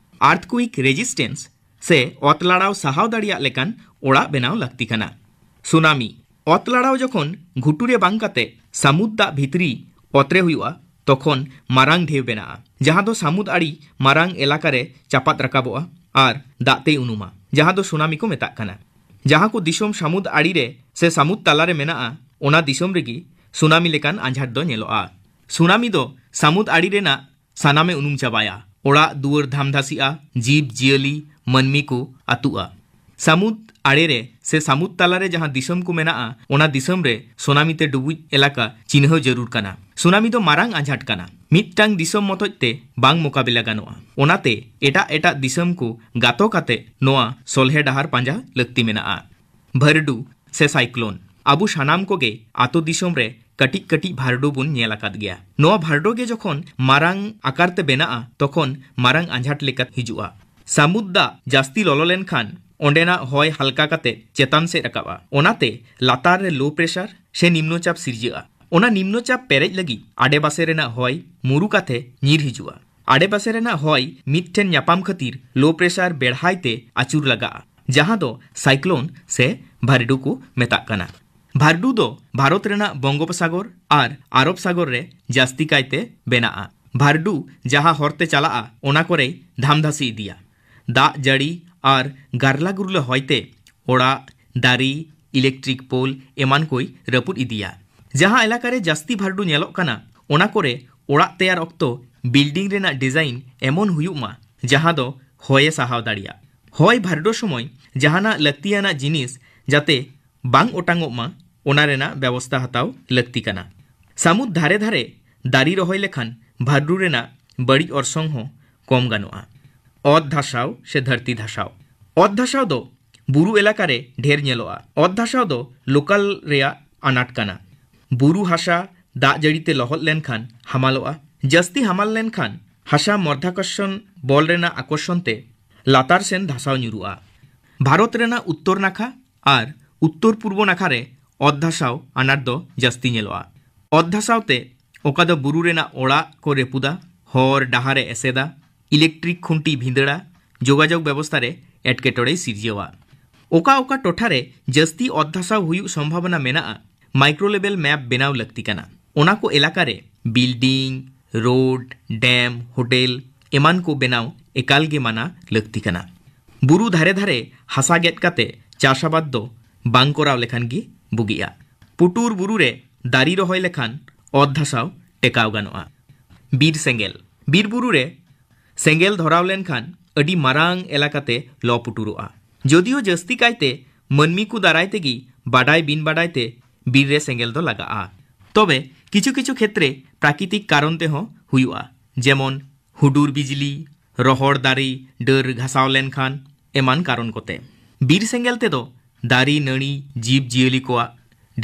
ᱟᱨᱛᱷᱠᱩᱭᱤᱠ ᱨᱮᱡᱤᱥᱴᱮᱱᱥ ᱥᱮ ᱚᱛ ᱞᱟᱲᱟᱣ ᱥᱟᱦᱟᱣ ᱫᱟᱲᱮᱭᱟᱜ ᱞᱮᱠᱟᱱ ᱚᱲᱟᱜ ᱵᱮᱱᱟᱣ ᱞᱟᱹᱠᱛᱤ ᱠᱟᱱᱟ᱾ ᱥᱩᱱᱟᱢᱤ, ᱚᱛ ᱞᱟᱲᱟᱣ ᱡᱚᱠᱷᱚᱱ ᱜᱷᱩᱴᱩ ᱨᱮ ᱵᱟᱝ ᱠᱟᱛᱮ ᱥᱟᱹᱢᱩᱫ ᱫᱟᱜ ᱵᱷᱤᱛᱨᱤ ᱚᱛ ᱨᱮ ᱦᱩᱭᱩᱜᱼᱟ, ᱛᱚᱠᱷᱚᱱ ᱢᱟᱨᱟᱝ ᱰᱷᱮᱣ ᱵᱮᱱᱟᱜᱼᱟ, ᱡᱟᱦᱟᱸ ᱫᱚ ᱥᱟᱹᱢᱩᱫ ᱟᱲᱮ ᱢᱟᱨᱟᱝ ᱮᱞᱟᱠᱟ ᱨᱮ ᱪᱟᱯᱟᱫ ᱨᱟᱠᱟᱵᱚᱜᱼᱟ ᱟᱨ ᱫᱟᱜ ᱛᱮᱭ ᱩᱱᱩᱢᱟ, ᱡᱟᱦᱟᱸ ᱫᱚ ᱥᱩᱱᱟᱢᱤ ᱠᱚ ᱢᱮᱛᱟᱜ ᱠᱟᱱᱟ᱾ ᱡᱟᱦᱟᱸ ᱠᱚ ᱫᱤᱥᱚᱢ ᱥᱟᱹᱢᱩᱫ ᱟᱲᱮ ᱨᱮ ᱥᱮ ᱥᱟᱹᱢᱩᱫ ᱛᱟᱞᱟ ᱨᱮ ᱢᱮᱱᱟᱜᱼᱟ, ᱚᱱᱟ ᱫᱤᱥᱚᱢ ᱨᱮᱜᱮ ᱥᱩᱱᱟᱢᱤ ᱞᱮᱠᱟᱱ ᱟᱸᱡᱷᱟᱴ ᱫᱚ ᱧᱮᱞᱚᱜᱼᱟ᱾ ᱥᱩᱱᱟᱢᱤ ᱫᱚ ᱥᱟᱹᱢᱩᱫ ᱟᱲᱮ ᱨᱮᱱᱟᱜ ᱥᱟᱱᱟᱢᱮ ᱩᱱᱩᱢ ᱪᱟᱵᱟᱭᱟ᱾ ᱚᱲᱟᱜ ᱫᱩᱣᱟᱹᱨ ᱫᱷᱟᱢᱫᱷᱟᱥᱤᱜᱼᱟ, ᱡᱤᱵᱽ ᱡᱤᱭᱟᱹᱞᱤ, ᱢᱟᱹᱱᱢᱤ ᱠᱚ ᱟᱹᱛᱩᱜᱼᱟ᱾ ᱥᱟᱹᱢᱩᱫ ᱟᱲᱮ ᱨᱮ ᱥᱮ ᱥᱟᱹᱢᱩᱫ ᱛᱟᱞᱟ ᱨᱮ ᱡᱟᱦᱟᱸ ᱫᱤᱥᱚᱢ ᱠᱚ ᱢᱮᱱᱟᱜᱼᱟ, ᱚᱱᱟ ᱫᱤᱥᱚᱢ ᱨᱮ ᱥᱩᱱᱟᱢᱤ ᱛᱮ ᱰᱩᱵᱩᱡ ᱮᱞᱟᱠᱟ ᱪᱤᱱᱦᱟᱹᱣ ᱡᱟᱹᱨᱩᱲ ᱠᱟᱱᱟ᱾ ᱥᱩᱱᱟᱢᱤ ᱫᱚ ᱢᱟᱨᱟᱝ ᱟᱸᱡᱷᱟᱴ ᱠᱟᱱᱟ᱾ ᱢᱤᱫᱴᱟᱝ ᱫᱤᱥᱚᱢ ᱢᱚᱛᱚᱡ ᱛᱮ ᱵᱟᱝ ᱢᱚᱠᱟᱵᱤᱞᱟ ᱜᱟᱱᱚᱜᱼᱟ᱾ ᱚᱱᱟᱛᱮ ᱮᱴᱟᱜ ᱮᱴᱟᱜ ᱫᱤᱥᱚᱢ ᱠᱚ ᱜᱟᱛᱚ ᱠᱟᱛᱮ ᱱᱚᱣᱟ ᱥᱚᱞᱦᱮ ᱰᱟᱦᱟᱨ ᱯᱟᱸᱡᱟ ᱞᱟᱹᱠᱛᱤ ᱢᱮᱱᱟᱜᱼᱟ᱾ ᱵᱷᱟᱹᱨᱰᱩ ᱥᱮ ᱥᱟᱭᱠᱞᱳᱱ᱾ ᱟᱵᱚ ᱥᱟᱱᱟᱢ ᱠᱚᱜᱮ ᱟᱛᱳ ᱫᱤᱥᱚᱢ ᱨᱮ ᱠᱟᱹᱴᱤᱡ ᱠᱟᱹᱴᱤᱡ ᱵᱷᱟᱨᱰᱩ ᱵᱚᱱ ᱧᱮᱞ ᱟᱠᱟᱫ ᱜᱮᱭᱟ᱾ ᱱᱚᱣᱟ ᱵᱷᱟᱨᱰᱩ ᱜᱮ ᱡᱚᱠᱷᱚᱱ ᱢᱟᱨᱟᱝ ᱟᱠᱟᱨ ᱛᱮ ᱵᱮᱱᱟᱜᱼᱟ, ᱛᱚᱠᱷᱚᱱ ᱢᱟᱨᱟᱝ ᱟᱸᱡᱷᱟᱴ ᱞᱮᱠᱟ ᱦᱤᱡᱩᱜᱼᱟ᱾ ᱥᱟᱹᱢᱩᱫ ᱫᱟᱜ ᱡᱟᱹᱥᱛᱤ ᱞᱚᱞᱚ ᱞᱮᱱᱠᱷᱟᱱ ᱚᱸᱰᱮᱱᱟᱜ ᱦᱚᱭ ᱦᱟᱞᱠᱟ ᱠᱟᱛᱮ ᱪᱮᱛᱟᱱ ᱥᱮᱫ ᱨᱟᱠᱟᱵᱼᱟ᱾ ᱚᱱᱟᱛᱮ ᱞᱟᱛᱟᱨ ᱨᱮ ᱞᱳ ᱯᱨᱮᱥᱟᱨ ᱥᱮ ᱱᱤᱢᱱᱚ ᱪᱟᱯ ᱥᱤᱨᱡᱟᱹᱜᱼᱟ᱾ ᱚᱱᱟ ᱱᱤᱢᱱᱚ ᱪᱟᱯ ᱯᱮᱨᱮᱡ ᱞᱟᱹᱜᱤᱫ ᱟᱰᱮᱯᱟᱥᱮ ᱨᱮᱱᱟᱜ ᱦᱚᱭ ᱢᱩᱨᱩ ᱠᱟᱛᱮ ᱧᱤᱨ ᱦᱤᱡᱩᱜᱼᱟ᱾ ᱟᱰᱮᱯᱟᱥᱮ ᱨᱮᱱᱟᱜ ᱦᱚᱭ ᱢᱤᱫ ᱴᱷᱮᱱ ᱧᱟᱯᱟᱢ ᱠᱷᱟᱹᱛᱤᱨ ᱞᱳ ᱯᱨᱮᱥᱟᱨ ᱵᱮᱲᱦᱟᱭ ᱛᱮ ᱟᱹᱪᱩᱨ ᱞᱟᱜᱟᱜᱼᱟ, ᱡᱟᱦᱟᱸ ᱫᱚ ᱥᱟᱭᱠᱞᱳᱱ ᱥᱮ ᱵᱷᱟᱨᱰᱩ ᱠᱚ ᱢᱮᱛᱟᱜ ᱠᱟᱱᱟ᱾ ᱵᱷᱟᱨᱰᱩ ᱫᱚ ᱵᱷᱟᱨᱚᱛ ᱨᱮᱱᱟᱜ ᱵᱚᱝᱜᱳᱯᱥᱟᱜᱚᱨ ᱟᱨ ᱟᱨᱚᱵ ᱥᱟᱜᱚᱨ ᱨᱮ ᱡᱟᱹᱥᱛᱤ ᱠᱟᱭᱛᱮ ᱵᱮᱱᱟᱜᱼᱟ᱾ ᱵᱷᱟᱨᱰᱩ ᱡᱟᱦᱟᱸ ᱦᱚᱨ ᱛᱮ ᱪᱟᱞᱟᱜᱼᱟ, ᱚᱱᱟ ᱠᱚᱨᱮᱭ ᱫᱷᱟᱢᱫᱷᱟᱥᱤ ᱤᱫᱤᱭᱟ᱾ ᱫᱟᱜ ᱡᱟᱹᱲᱤ ᱟᱨ ᱜᱟᱨᱞᱟ ᱜᱩᱨᱞᱟᱹ ᱦᱚᱭᱛᱮ ᱚᱲᱟᱜ, ᱫᱟᱨᱮ, ᱤᱞᱮᱠᱴᱨᱤᱠ ᱯᱳᱞ ᱮᱢᱟᱱ ᱠᱚᱭ ᱨᱟᱹᱯᱩᱫ ᱤᱫᱤᱭᱟ᱾ ᱡᱟᱦᱟᱸ ᱮᱞᱟᱠᱟ ᱨᱮ ᱡᱟᱹᱥᱛᱤ ᱵᱷᱟᱨᱰᱩ ᱧᱮᱞᱚᱜ ᱠᱟᱱᱟ, ᱚᱱᱟ ᱠᱚᱨᱮ ᱚᱲᱟᱜ ᱛᱮᱭᱟᱨ ᱚᱠᱛᱚ ᱵᱤᱞᱰᱤᱝ ᱨᱮᱱᱟᱜ ᱰᱤᱡᱟᱭᱤᱱ ᱮᱢᱚᱱ ᱦᱩᱭᱩᱜ ᱢᱟ, ᱡᱟᱦᱟᱸ ᱫᱚ ᱦᱚᱭᱮ ᱥᱟᱦᱟᱣ ᱫᱟᱲᱮᱭᱟᱜ᱾ ᱦᱚᱭ ᱵᱷᱟᱨᱰᱩ ᱥᱚᱢᱚᱭ ᱡᱟᱦᱟᱱᱟᱜ ᱞᱟᱹᱠᱛᱤᱭᱟᱱᱟᱜ ᱡᱤᱱᱤᱥ ᱡᱟᱛᱮ ᱵᱟᱝ ᱚᱴᱟᱝᱚᱜ ᱢᱟ, ᱚᱱᱟ ᱨᱮᱱᱟᱜ ᱵᱮᱵᱚᱥᱛᱟ ᱦᱟᱛᱟᱣ ᱞᱟᱹᱠᱛᱤ ᱠᱟᱱᱟ᱾ ᱥᱟᱹᱢᱩᱫ ᱫᱷᱟᱨᱮ ᱫᱷᱟᱨᱮ ᱫᱟᱨᱮ ᱨᱚᱦᱚᱭ ᱞᱮᱠᱷᱟᱱ ᱵᱷᱟᱨᱰᱩ ᱨᱮᱱᱟᱜ ᱵᱟᱹᱲᱤᱡ ᱚᱨᱥᱚᱝ ᱦᱚᱸ ᱠᱚᱢ ᱜᱟᱱᱚᱜᱼᱟ᱾ ᱚᱛ ᱫᱷᱟᱥᱟᱣ ᱥᱮ ᱫᱷᱟᱹᱨᱛᱤ ᱫᱷᱟᱥᱟᱣ᱾ ᱚᱛ ᱫᱷᱟᱥᱟᱣ ᱫᱚ ᱵᱩᱨᱩ ᱮᱞᱟᱠᱟ ᱨᱮ ᱰᱷᱮᱨ ᱧᱮᱞᱚᱜᱼᱟ᱾ ᱚᱛ ᱫᱷᱟᱥᱟᱣ ᱫᱚ ᱞᱳᱠᱟᱞ ᱨᱮᱭᱟᱜ ᱟᱱᱟᱴ ᱠᱟᱱᱟ᱾ ᱵᱩᱨᱩ ᱦᱟᱥᱟ ᱫᱟᱜ ᱡᱟᱹᱲᱤ ᱛᱮ ᱞᱚᱦᱚᱫ ᱞᱮᱱᱠᱷᱟᱱ ᱦᱟᱢᱟᱞᱚᱜᱼᱟ᱾ ᱡᱟᱹᱥᱛᱤ ᱦᱟᱢᱟᱞ ᱞᱮᱱᱠᱷᱟᱱ ᱦᱟᱥᱟ ᱢᱚᱨᱫᱷᱟᱠᱚᱨᱥᱚᱱ ᱵᱚᱞ ᱨᱮᱱᱟᱜ ᱟᱠᱚᱨᱥᱚᱱ ᱛᱮ ᱞᱟᱛᱟᱨ ᱥᱮᱱ ᱫᱷᱟᱥᱟᱣ ᱧᱩᱨᱩᱜᱼᱟ᱾ ᱵᱷᱟᱨᱚᱛ ᱨᱮᱱᱟᱜ ᱩᱛᱛᱚᱨ ᱱᱟᱠᱷᱟ ᱟᱨ ᱩᱛᱛᱚᱨ ᱯᱩᱨᱵᱚ ᱱᱟᱠᱷᱟ ᱨᱮ ᱚᱛ ᱫᱷᱟᱥᱟᱣ ᱟᱱᱟᱴ ᱫᱚ ᱡᱟᱹᱥᱛᱤ ᱧᱮᱞᱚᱜᱼᱟ᱾ ᱚᱛ ᱫᱷᱟᱥᱟᱣ ᱛᱮ ᱚᱠᱟ ᱫᱚ ᱵᱩᱨᱩ ᱨᱮᱱᱟᱜ ᱚᱲᱟᱜ ᱠᱚ ᱨᱟᱹᱯᱩᱫᱟ, ᱦᱚᱨ ᱰᱟᱦᱟᱨ ᱮ ᱮᱥᱮᱫᱟ, ᱤᱞᱮᱠᱴᱨᱤᱠ ᱠᱷᱩᱱᱴᱤ ᱵᱷᱤᱸᱫᱟᱹᱲᱟ, ᱡᱳᱜᱟᱡᱳᱜᱽ ᱵᱮᱵᱚᱥᱛᱷᱟ ᱨᱮ ᱮᱴᱠᱮᱴᱚᱬᱮᱭ ᱥᱤᱨᱡᱟᱹᱣᱟ᱾ ᱚᱠᱟ ᱚᱠᱟ ᱴᱚᱴᱷᱟ ᱨᱮ ᱡᱟᱹᱥᱛᱤ ᱚᱛ ᱫᱷᱟᱥᱟᱣ ᱦᱩᱭᱩᱜ ᱥᱚᱢᱵᱷᱟᱵᱚᱱᱟ ᱢᱮᱱᱟᱜᱼᱟ, ᱢᱟᱭᱠᱨᱳ ᱞᱮᱵᱮᱞ ᱢᱮᱯ ᱵᱮᱱᱟᱣ ᱞᱟᱹᱠᱛᱤ ᱠᱟᱱᱟ᱾ ᱚᱱᱟ ᱠᱚ ᱮᱞᱟᱠᱟ ᱨᱮ ᱵᱤᱞᱰᱤᱝ, ᱨᱳᱰ, ᱰᱮᱢ, ᱦᱳᱴᱮᱞ ᱮᱢᱟᱱ ᱠᱚ ᱵᱮᱱᱟᱣ ᱮᱠᱟᱞ ᱜᱮ ᱢᱟᱱᱟ ᱞᱟᱹᱠᱛᱤ ᱠᱟᱱᱟ᱾ ᱵᱩᱨᱩ ᱫᱷᱟᱨᱮ ᱫᱷᱟᱨᱮ ᱦᱟᱥᱟ ᱜᱮᱫ ᱠᱟᱛᱮ ᱪᱟᱥ ᱟᱵᱟᱫ ᱫᱚ ᱵᱟᱝ ᱠᱚᱨᱟᱣ ᱞᱮᱠᱷᱟᱱ ᱜᱮ ᱵᱩᱜᱤᱜᱼᱟ᱾ ᱯᱩᱴᱩᱨ ᱵᱩᱨᱩ ᱨᱮ ᱫᱟᱨᱮ ᱨᱚᱦᱚᱭ ᱞᱮᱠᱷᱟᱱ ᱚᱛ ᱫᱷᱟᱥᱟᱣ ᱴᱮᱠᱟᱣ ᱜᱟᱱᱚᱜᱼᱟ᱾ ᱵᱤᱨ ᱥᱮᱸᱜᱮᱞ᱾ ᱵᱤᱨ ᱵᱩᱨᱩ ᱨᱮ ᱥᱮᱸᱜᱮᱞ ᱫᱷᱚᱨᱟᱣ ᱞᱮᱱᱠᱷᱟᱱ ᱟᱹᱰᱤ ᱢᱟᱨᱟᱝ ᱮᱞᱟᱠᱟᱛᱮ ᱞᱚ ᱯᱩᱴᱩᱨᱚᱜᱼᱟ᱾ ᱡᱚᱫᱤᱭᱳ ᱡᱟᱹᱥᱛᱤ ᱠᱟᱭᱛᱮ ᱢᱟᱹᱱᱢᱤ ᱠᱚ ᱫᱟᱨᱟᱭ ᱛᱮᱜᱮ ᱵᱟᱰᱟᱭ ᱵᱤᱱ ᱵᱟᱰᱟᱭ ᱛᱮ ᱵᱤᱨ ᱨᱮ ᱥᱮᱸᱜᱮᱞ ᱫᱚ ᱞᱟᱜᱟᱜᱼᱟ᱾ ᱛᱚᱵᱮ ᱠᱤᱪᱷᱩ ᱠᱤᱪᱷᱩ ᱠᱷᱮᱛᱨᱮ ᱯᱨᱟᱠᱨᱤᱛᱤᱠ ᱠᱟᱨᱚᱱ ᱛᱮᱦᱚᱸ ᱦᱩᱭᱩᱜᱼᱟ, ᱡᱮᱢᱚᱱ ᱦᱩᱰᱩᱨ ᱵᱤᱡᱽᱞᱤ, ᱨᱚᱦᱚᱲ ᱫᱟᱨᱮ ᱰᱟᱹᱨ ᱜᱷᱟᱥᱟᱣ ᱞᱮᱱᱠᱷᱟᱱ ᱮᱢᱟᱱ ᱠᱟᱨᱚᱱ ᱠᱚᱛᱮ᱾ ᱵᱤᱨ ᱥᱮᱸᱜᱮᱞ ᱛᱮᱫᱚ ᱫᱟᱨᱮ ᱱᱟᱹᱲᱤ ᱡᱤᱵᱽ ᱡᱤᱭᱟᱹᱞᱤ ᱠᱚᱣᱟᱜ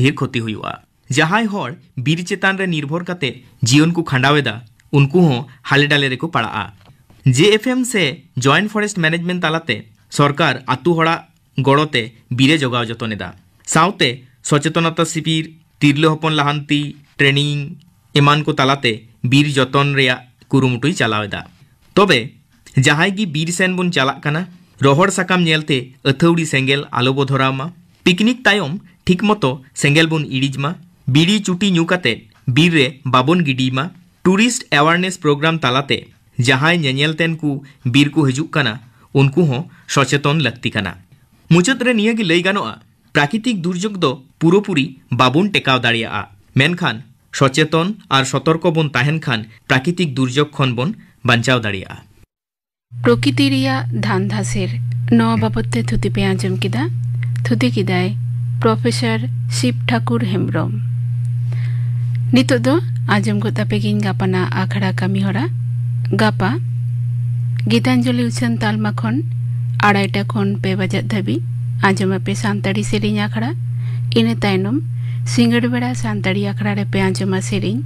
ᱰᱷᱮᱨ ᱠᱷᱚᱛᱤ ᱦᱩᱭᱩᱜᱼᱟ᱾ ᱡᱟᱦᱟᱸᱭ ᱦᱚᱲ ᱵᱤᱨ ᱪᱮᱛᱟᱱ ᱨᱮ ᱱᱤᱨᱵᱷᱚᱨ ᱠᱟᱛᱮ ᱡᱤᱭᱚᱱ ᱠᱚ ᱠᱷᱟᱸᱰᱟᱣ ᱮᱫᱟ, ᱩᱱᱠᱩ ᱦᱚᱸ ᱦᱟᱞᱮ ᱰᱟᱞᱮ ᱨᱮᱠᱚ ᱯᱟᱲᱟᱜᱼᱟ᱾ ᱡᱮ ᱮᱯᱷ ᱮᱢ ᱥᱮ ᱡᱚᱭᱮᱱᱴ ᱯᱷᱚᱨᱮᱥᱴ ᱢᱮᱱᱮᱡᱢᱮᱱᱴ ᱛᱟᱞᱟᱛᱮ ᱥᱚᱨᱠᱟᱨ ᱟᱛᱳ ᱦᱚᱲᱟᱜ ᱜᱚᱲᱚᱛᱮ ᱵᱤᱨᱮ ᱡᱚᱜᱟᱣ ᱡᱚᱛᱚᱱ ᱮᱫᱟ᱾ ᱥᱟᱶᱛᱮ ᱥᱚᱪᱮᱛᱚᱱᱚᱛᱟ ᱥᱤᱵᱤᱨ, ᱛᱤᱨᱞᱟᱹ ᱦᱚᱯᱚᱱ ᱞᱟᱦᱟᱱᱛᱤ, ᱴᱨᱮᱱᱤᱝ ᱮᱢᱟᱱ ᱠᱚ ᱛᱟᱞᱟᱛᱮ ᱵᱤᱨ ᱡᱚᱛᱚᱱ ᱨᱮᱭᱟᱜ ᱠᱩᱨᱩᱢᱩᱴᱩᱭ ᱪᱟᱞᱟᱣ ᱮᱫᱟ᱾ ᱛᱚᱵᱮ ᱡᱟᱦᱟᱸᱭ ᱜᱮ ᱵᱤᱨ ᱥᱮᱱ ᱵᱚᱱ ᱪᱟᱞᱟᱜ ᱠᱟᱱᱟ, ᱨᱚᱦᱚᱲ ᱥᱟᱠᱟᱢ ᱧᱮᱞᱛᱮ ᱟᱹᱛᱷᱟᱹᱣᱲᱤ ᱥᱮᱸᱜᱮᱞ ᱟᱞᱚ ᱵᱚ ᱫᱷᱚᱨᱟᱣ ᱢᱟ᱾ ᱯᱤᱠᱱᱤᱠ ᱛᱟᱭᱚᱢ ᱴᱷᱤᱠ ᱢᱚᱛᱚ ᱥᱮᱸᱜᱮᱞ ᱵᱚᱱ ᱤᱲᱤᱡ ᱢᱟ᱾ ᱵᱤᱲᱤ ᱪᱩᱴᱤ ᱧᱩ ᱠᱟᱛᱮ ᱵᱤᱨ ᱨᱮ ᱵᱟᱵᱚᱱ ᱜᱤᱰᱤᱭ ᱢᱟ᱾ ᱴᱩᱨᱤᱥᱴ ᱮᱣᱟᱨᱱᱮᱥ ᱯᱨᱳᱜᱨᱟᱢ ᱛᱟᱞᱟᱛᱮ ᱡᱟᱦᱟᱸᱭ ᱧᱮᱧᱮᱞ ᱛᱮᱱ ᱠᱚ ᱵᱤᱨ ᱠᱚ ᱦᱤᱡᱩᱜ ᱠᱟᱱᱟ, ᱩᱱᱠᱩ ᱦᱚᱸ ᱥᱚᱪᱮᱛᱚᱱ ᱞᱟᱹᱠᱛᱤ ᱠᱟᱱᱟ᱾ ᱢᱩᱪᱟᱹᱫ ᱨᱮ ᱱᱤᱭᱟᱹ ᱜᱮ ᱞᱟᱹᱭ ᱜᱟᱱᱚᱜᱼᱟ, ᱯᱨᱟᱠᱨᱤᱛᱤᱠ ᱫᱩᱨᱡᱳᱜᱽ ᱫᱚ ᱯᱩᱨᱟᱹᱯᱩᱨᱤ ᱵᱟᱵᱚᱱ ᱴᱮᱠᱟᱣ ᱫᱟᱲᱮᱭᱟᱜᱼᱟ, ᱢᱮᱱᱠᱷᱟᱱ ᱥᱚᱪᱮᱛᱚᱱ ᱟᱨ ᱥᱚᱛᱚᱨᱠᱚ ᱵᱚᱱ ᱛᱟᱦᱮᱱ ᱠᱷᱟᱱ ᱯᱨᱟᱠᱨᱤᱛᱤᱠ ᱫᱩᱨᱡᱳᱜᱽ ᱠᱷᱚᱱ ᱵᱚᱱ ᱵᱟᱧᱪᱟᱣ ᱫᱟᱲᱮᱭᱟᱜᱼᱟ᱾ ᱯᱨᱚᱠᱤᱛᱤ ᱨᱮᱭᱟᱜ ᱫᱷᱟᱱ ᱫᱷᱟᱥᱮᱨ, ᱱᱚᱣᱟ ᱵᱟᱵᱚᱛ ᱛᱮ ᱛᱷᱩᱛᱤ ᱯᱮ ᱟᱸᱡᱚᱢ ᱠᱮᱫᱟ᱾ ᱛᱷᱩᱛᱤ ᱠᱮᱫᱟᱭ ᱯᱨᱚᱯᱷᱮᱥᱚᱨ ᱥᱤᱵ ᱴᱷᱟᱠᱩᱨ ᱦᱮᱢᱵᱽᱨᱚᱢ᱾ ᱱᱤᱛᱚᱜ ᱫᱚ ᱟᱸᱡᱚᱢ ᱜᱚᱫ ᱟᱯᱮ ᱜᱤᱧ ᱜᱟᱯᱟᱱᱟᱜ ᱟᱠᱷᱲᱟ ᱠᱟᱹᱢᱤ ᱦᱚᱨᱟ᱾ ᱜᱟᱯᱟ ᱜᱤᱛᱟᱧᱡᱚᱞᱤ ᱩᱪᱷᱟᱹᱱ ᱛᱟᱞᱢᱟ ᱠᱷᱚᱱ ᱟᱲᱟᱭᱴᱟ ᱠᱷᱚᱱ ᱯᱮ ᱵᱟᱡᱟᱜ ᱫᱷᱟᱹᱵᱤᱡ ᱟᱸᱡᱚᱢ ᱟᱯᱮ ᱥᱟᱱᱛᱟᱲᱤ ᱥᱮᱨᱮᱧ ᱟᱠᱷᱲᱟ᱾ ᱤᱱᱟᱹ ᱛᱟᱭᱱᱚᱢ ᱥᱤᱸᱜᱟᱹᱲ ᱵᱮᱲᱟ ᱥᱟᱱᱛᱟᱲᱤ ᱟᱠᱷᱲᱟ ᱨᱮᱯᱮ ᱟᱸᱡᱚᱢᱟ ᱥᱮᱨᱮᱧ᱾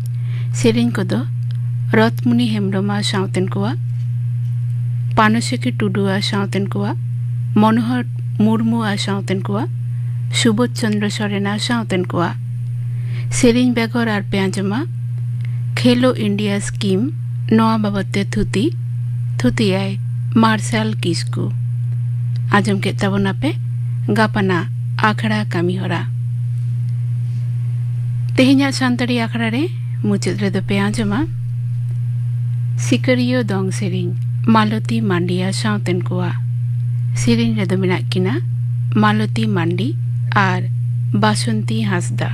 ᱥᱮᱨᱮᱧ ᱠᱚᱫᱚ ᱨᱚᱛᱢᱩᱱᱤ ᱦᱮᱢᱵᱽᱨᱚᱢ ᱟᱨ ᱥᱟᱶᱛᱮᱱ ᱠᱚᱣᱟᱜ, ᱯᱟᱱᱚᱥᱚᱠᱤ ᱴᱩᱰᱩ ᱟᱨ ᱥᱟᱶᱛᱮᱱ ᱠᱚᱣᱟᱜ, ᱢᱚᱱᱳᱦᱚᱨ ᱢᱩᱨᱢᱩ ᱟᱨ ᱥᱟᱶᱛᱮᱱ ᱠᱚᱣᱟᱜ, ᱥᱩᱵᱳᱫᱷ ᱪᱚᱱᱫᱨᱚ ᱥᱚᱨᱮᱱ ᱟᱨ ᱥᱟᱶᱛᱮᱱ ᱠᱚᱣᱟᱜ᱾ ᱥᱮᱨᱮᱧ ᱵᱮᱜᱚᱨ ᱟᱨ ᱯᱮ ᱟᱸᱡᱚᱢᱟ ᱠᱷᱮᱞᱳ ᱤᱱᱰᱤᱭᱟ ᱥᱠᱤᱢ, ᱱᱚᱣᱟ ᱵᱟᱵᱚᱫ ᱛᱮ ᱛᱷᱩᱛᱤ, ᱛᱷᱩᱛᱤᱭᱟᱭ ᱢᱟᱨᱥᱟᱞ ᱠᱤᱥᱠᱩ᱾ ᱟᱸᱡᱚᱢ ᱠᱮᱫ ᱛᱟᱵᱚᱱᱟᱯᱮ ᱜᱟᱯᱟᱱᱟᱜ ᱟᱠᱷᱲᱟ ᱠᱟᱹᱢᱤ ᱦᱚᱨᱟ᱾ ᱛᱮᱦᱮᱧᱟᱜ ᱥᱟᱱᱛᱟᱲᱤ ᱟᱠᱷᱲᱟ ᱨᱮ ᱢᱩᱪᱟᱹᱫ ᱨᱮᱫᱚ ᱯᱮ ᱟᱸᱡᱚᱢᱟ ᱥᱤᱠᱟᱹᱨᱤᱭᱟᱹ ᱫᱚᱝ ᱥᱮᱨᱮᱧ, ᱢᱟᱞᱚᱛᱤ ᱢᱟᱱᱰᱤᱭᱟ ᱥᱟᱶᱛᱮᱱ ᱠᱚᱣᱟᱜ᱾ ᱥᱮᱨᱮᱧ ᱨᱮᱫᱚ ᱢᱮᱱᱟᱜ ᱠᱤᱱᱟ ᱢᱟᱞᱚᱛᱤ ᱢᱟᱱᱰᱤ ᱟᱨ ᱵᱟᱥᱚᱱᱛᱤ ᱦᱟᱸᱥᱫᱟ᱾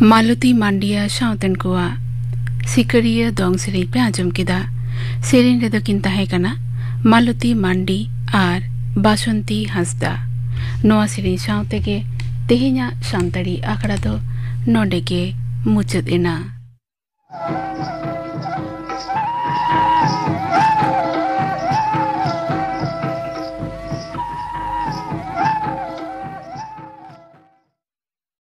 ᱢᱟᱞᱚᱛᱤ ᱢᱟᱱᱰᱤᱭᱟ ᱥᱟᱶᱛᱮᱱ ᱠᱚᱣᱟᱜ ᱥᱤᱠᱟᱹᱨᱤᱭᱟᱹ ᱫᱚᱝ ᱥᱮᱨᱮᱧ ᱯᱮ ᱟᱸᱡᱚᱢ ᱠᱮᱫᱟ᱾ ᱥᱮᱨᱮᱧ ᱨᱮᱫᱚ ᱠᱤᱱ ᱛᱟᱦᱮᱸ ᱠᱟᱱᱟ ᱢᱟᱞᱚᱛᱤ ᱢᱟᱱᱰᱤ ᱟᱨ ᱵᱟᱥᱚᱱᱛᱤ ᱦᱟᱸᱥᱫᱟ᱾ ᱱᱚᱣᱟ ᱥᱮᱨᱮᱧ ᱥᱟᱶ ᱛᱮᱜᱮ ᱛᱮᱦᱮᱧᱟᱜ ᱥᱟᱱᱛᱟᱲᱤ ᱟᱠᱷᱲᱟ ᱫᱚ ᱱᱚᱰᱮ ᱜᱮ ᱢᱩᱪᱟᱹᱫ ᱮᱱᱟ᱾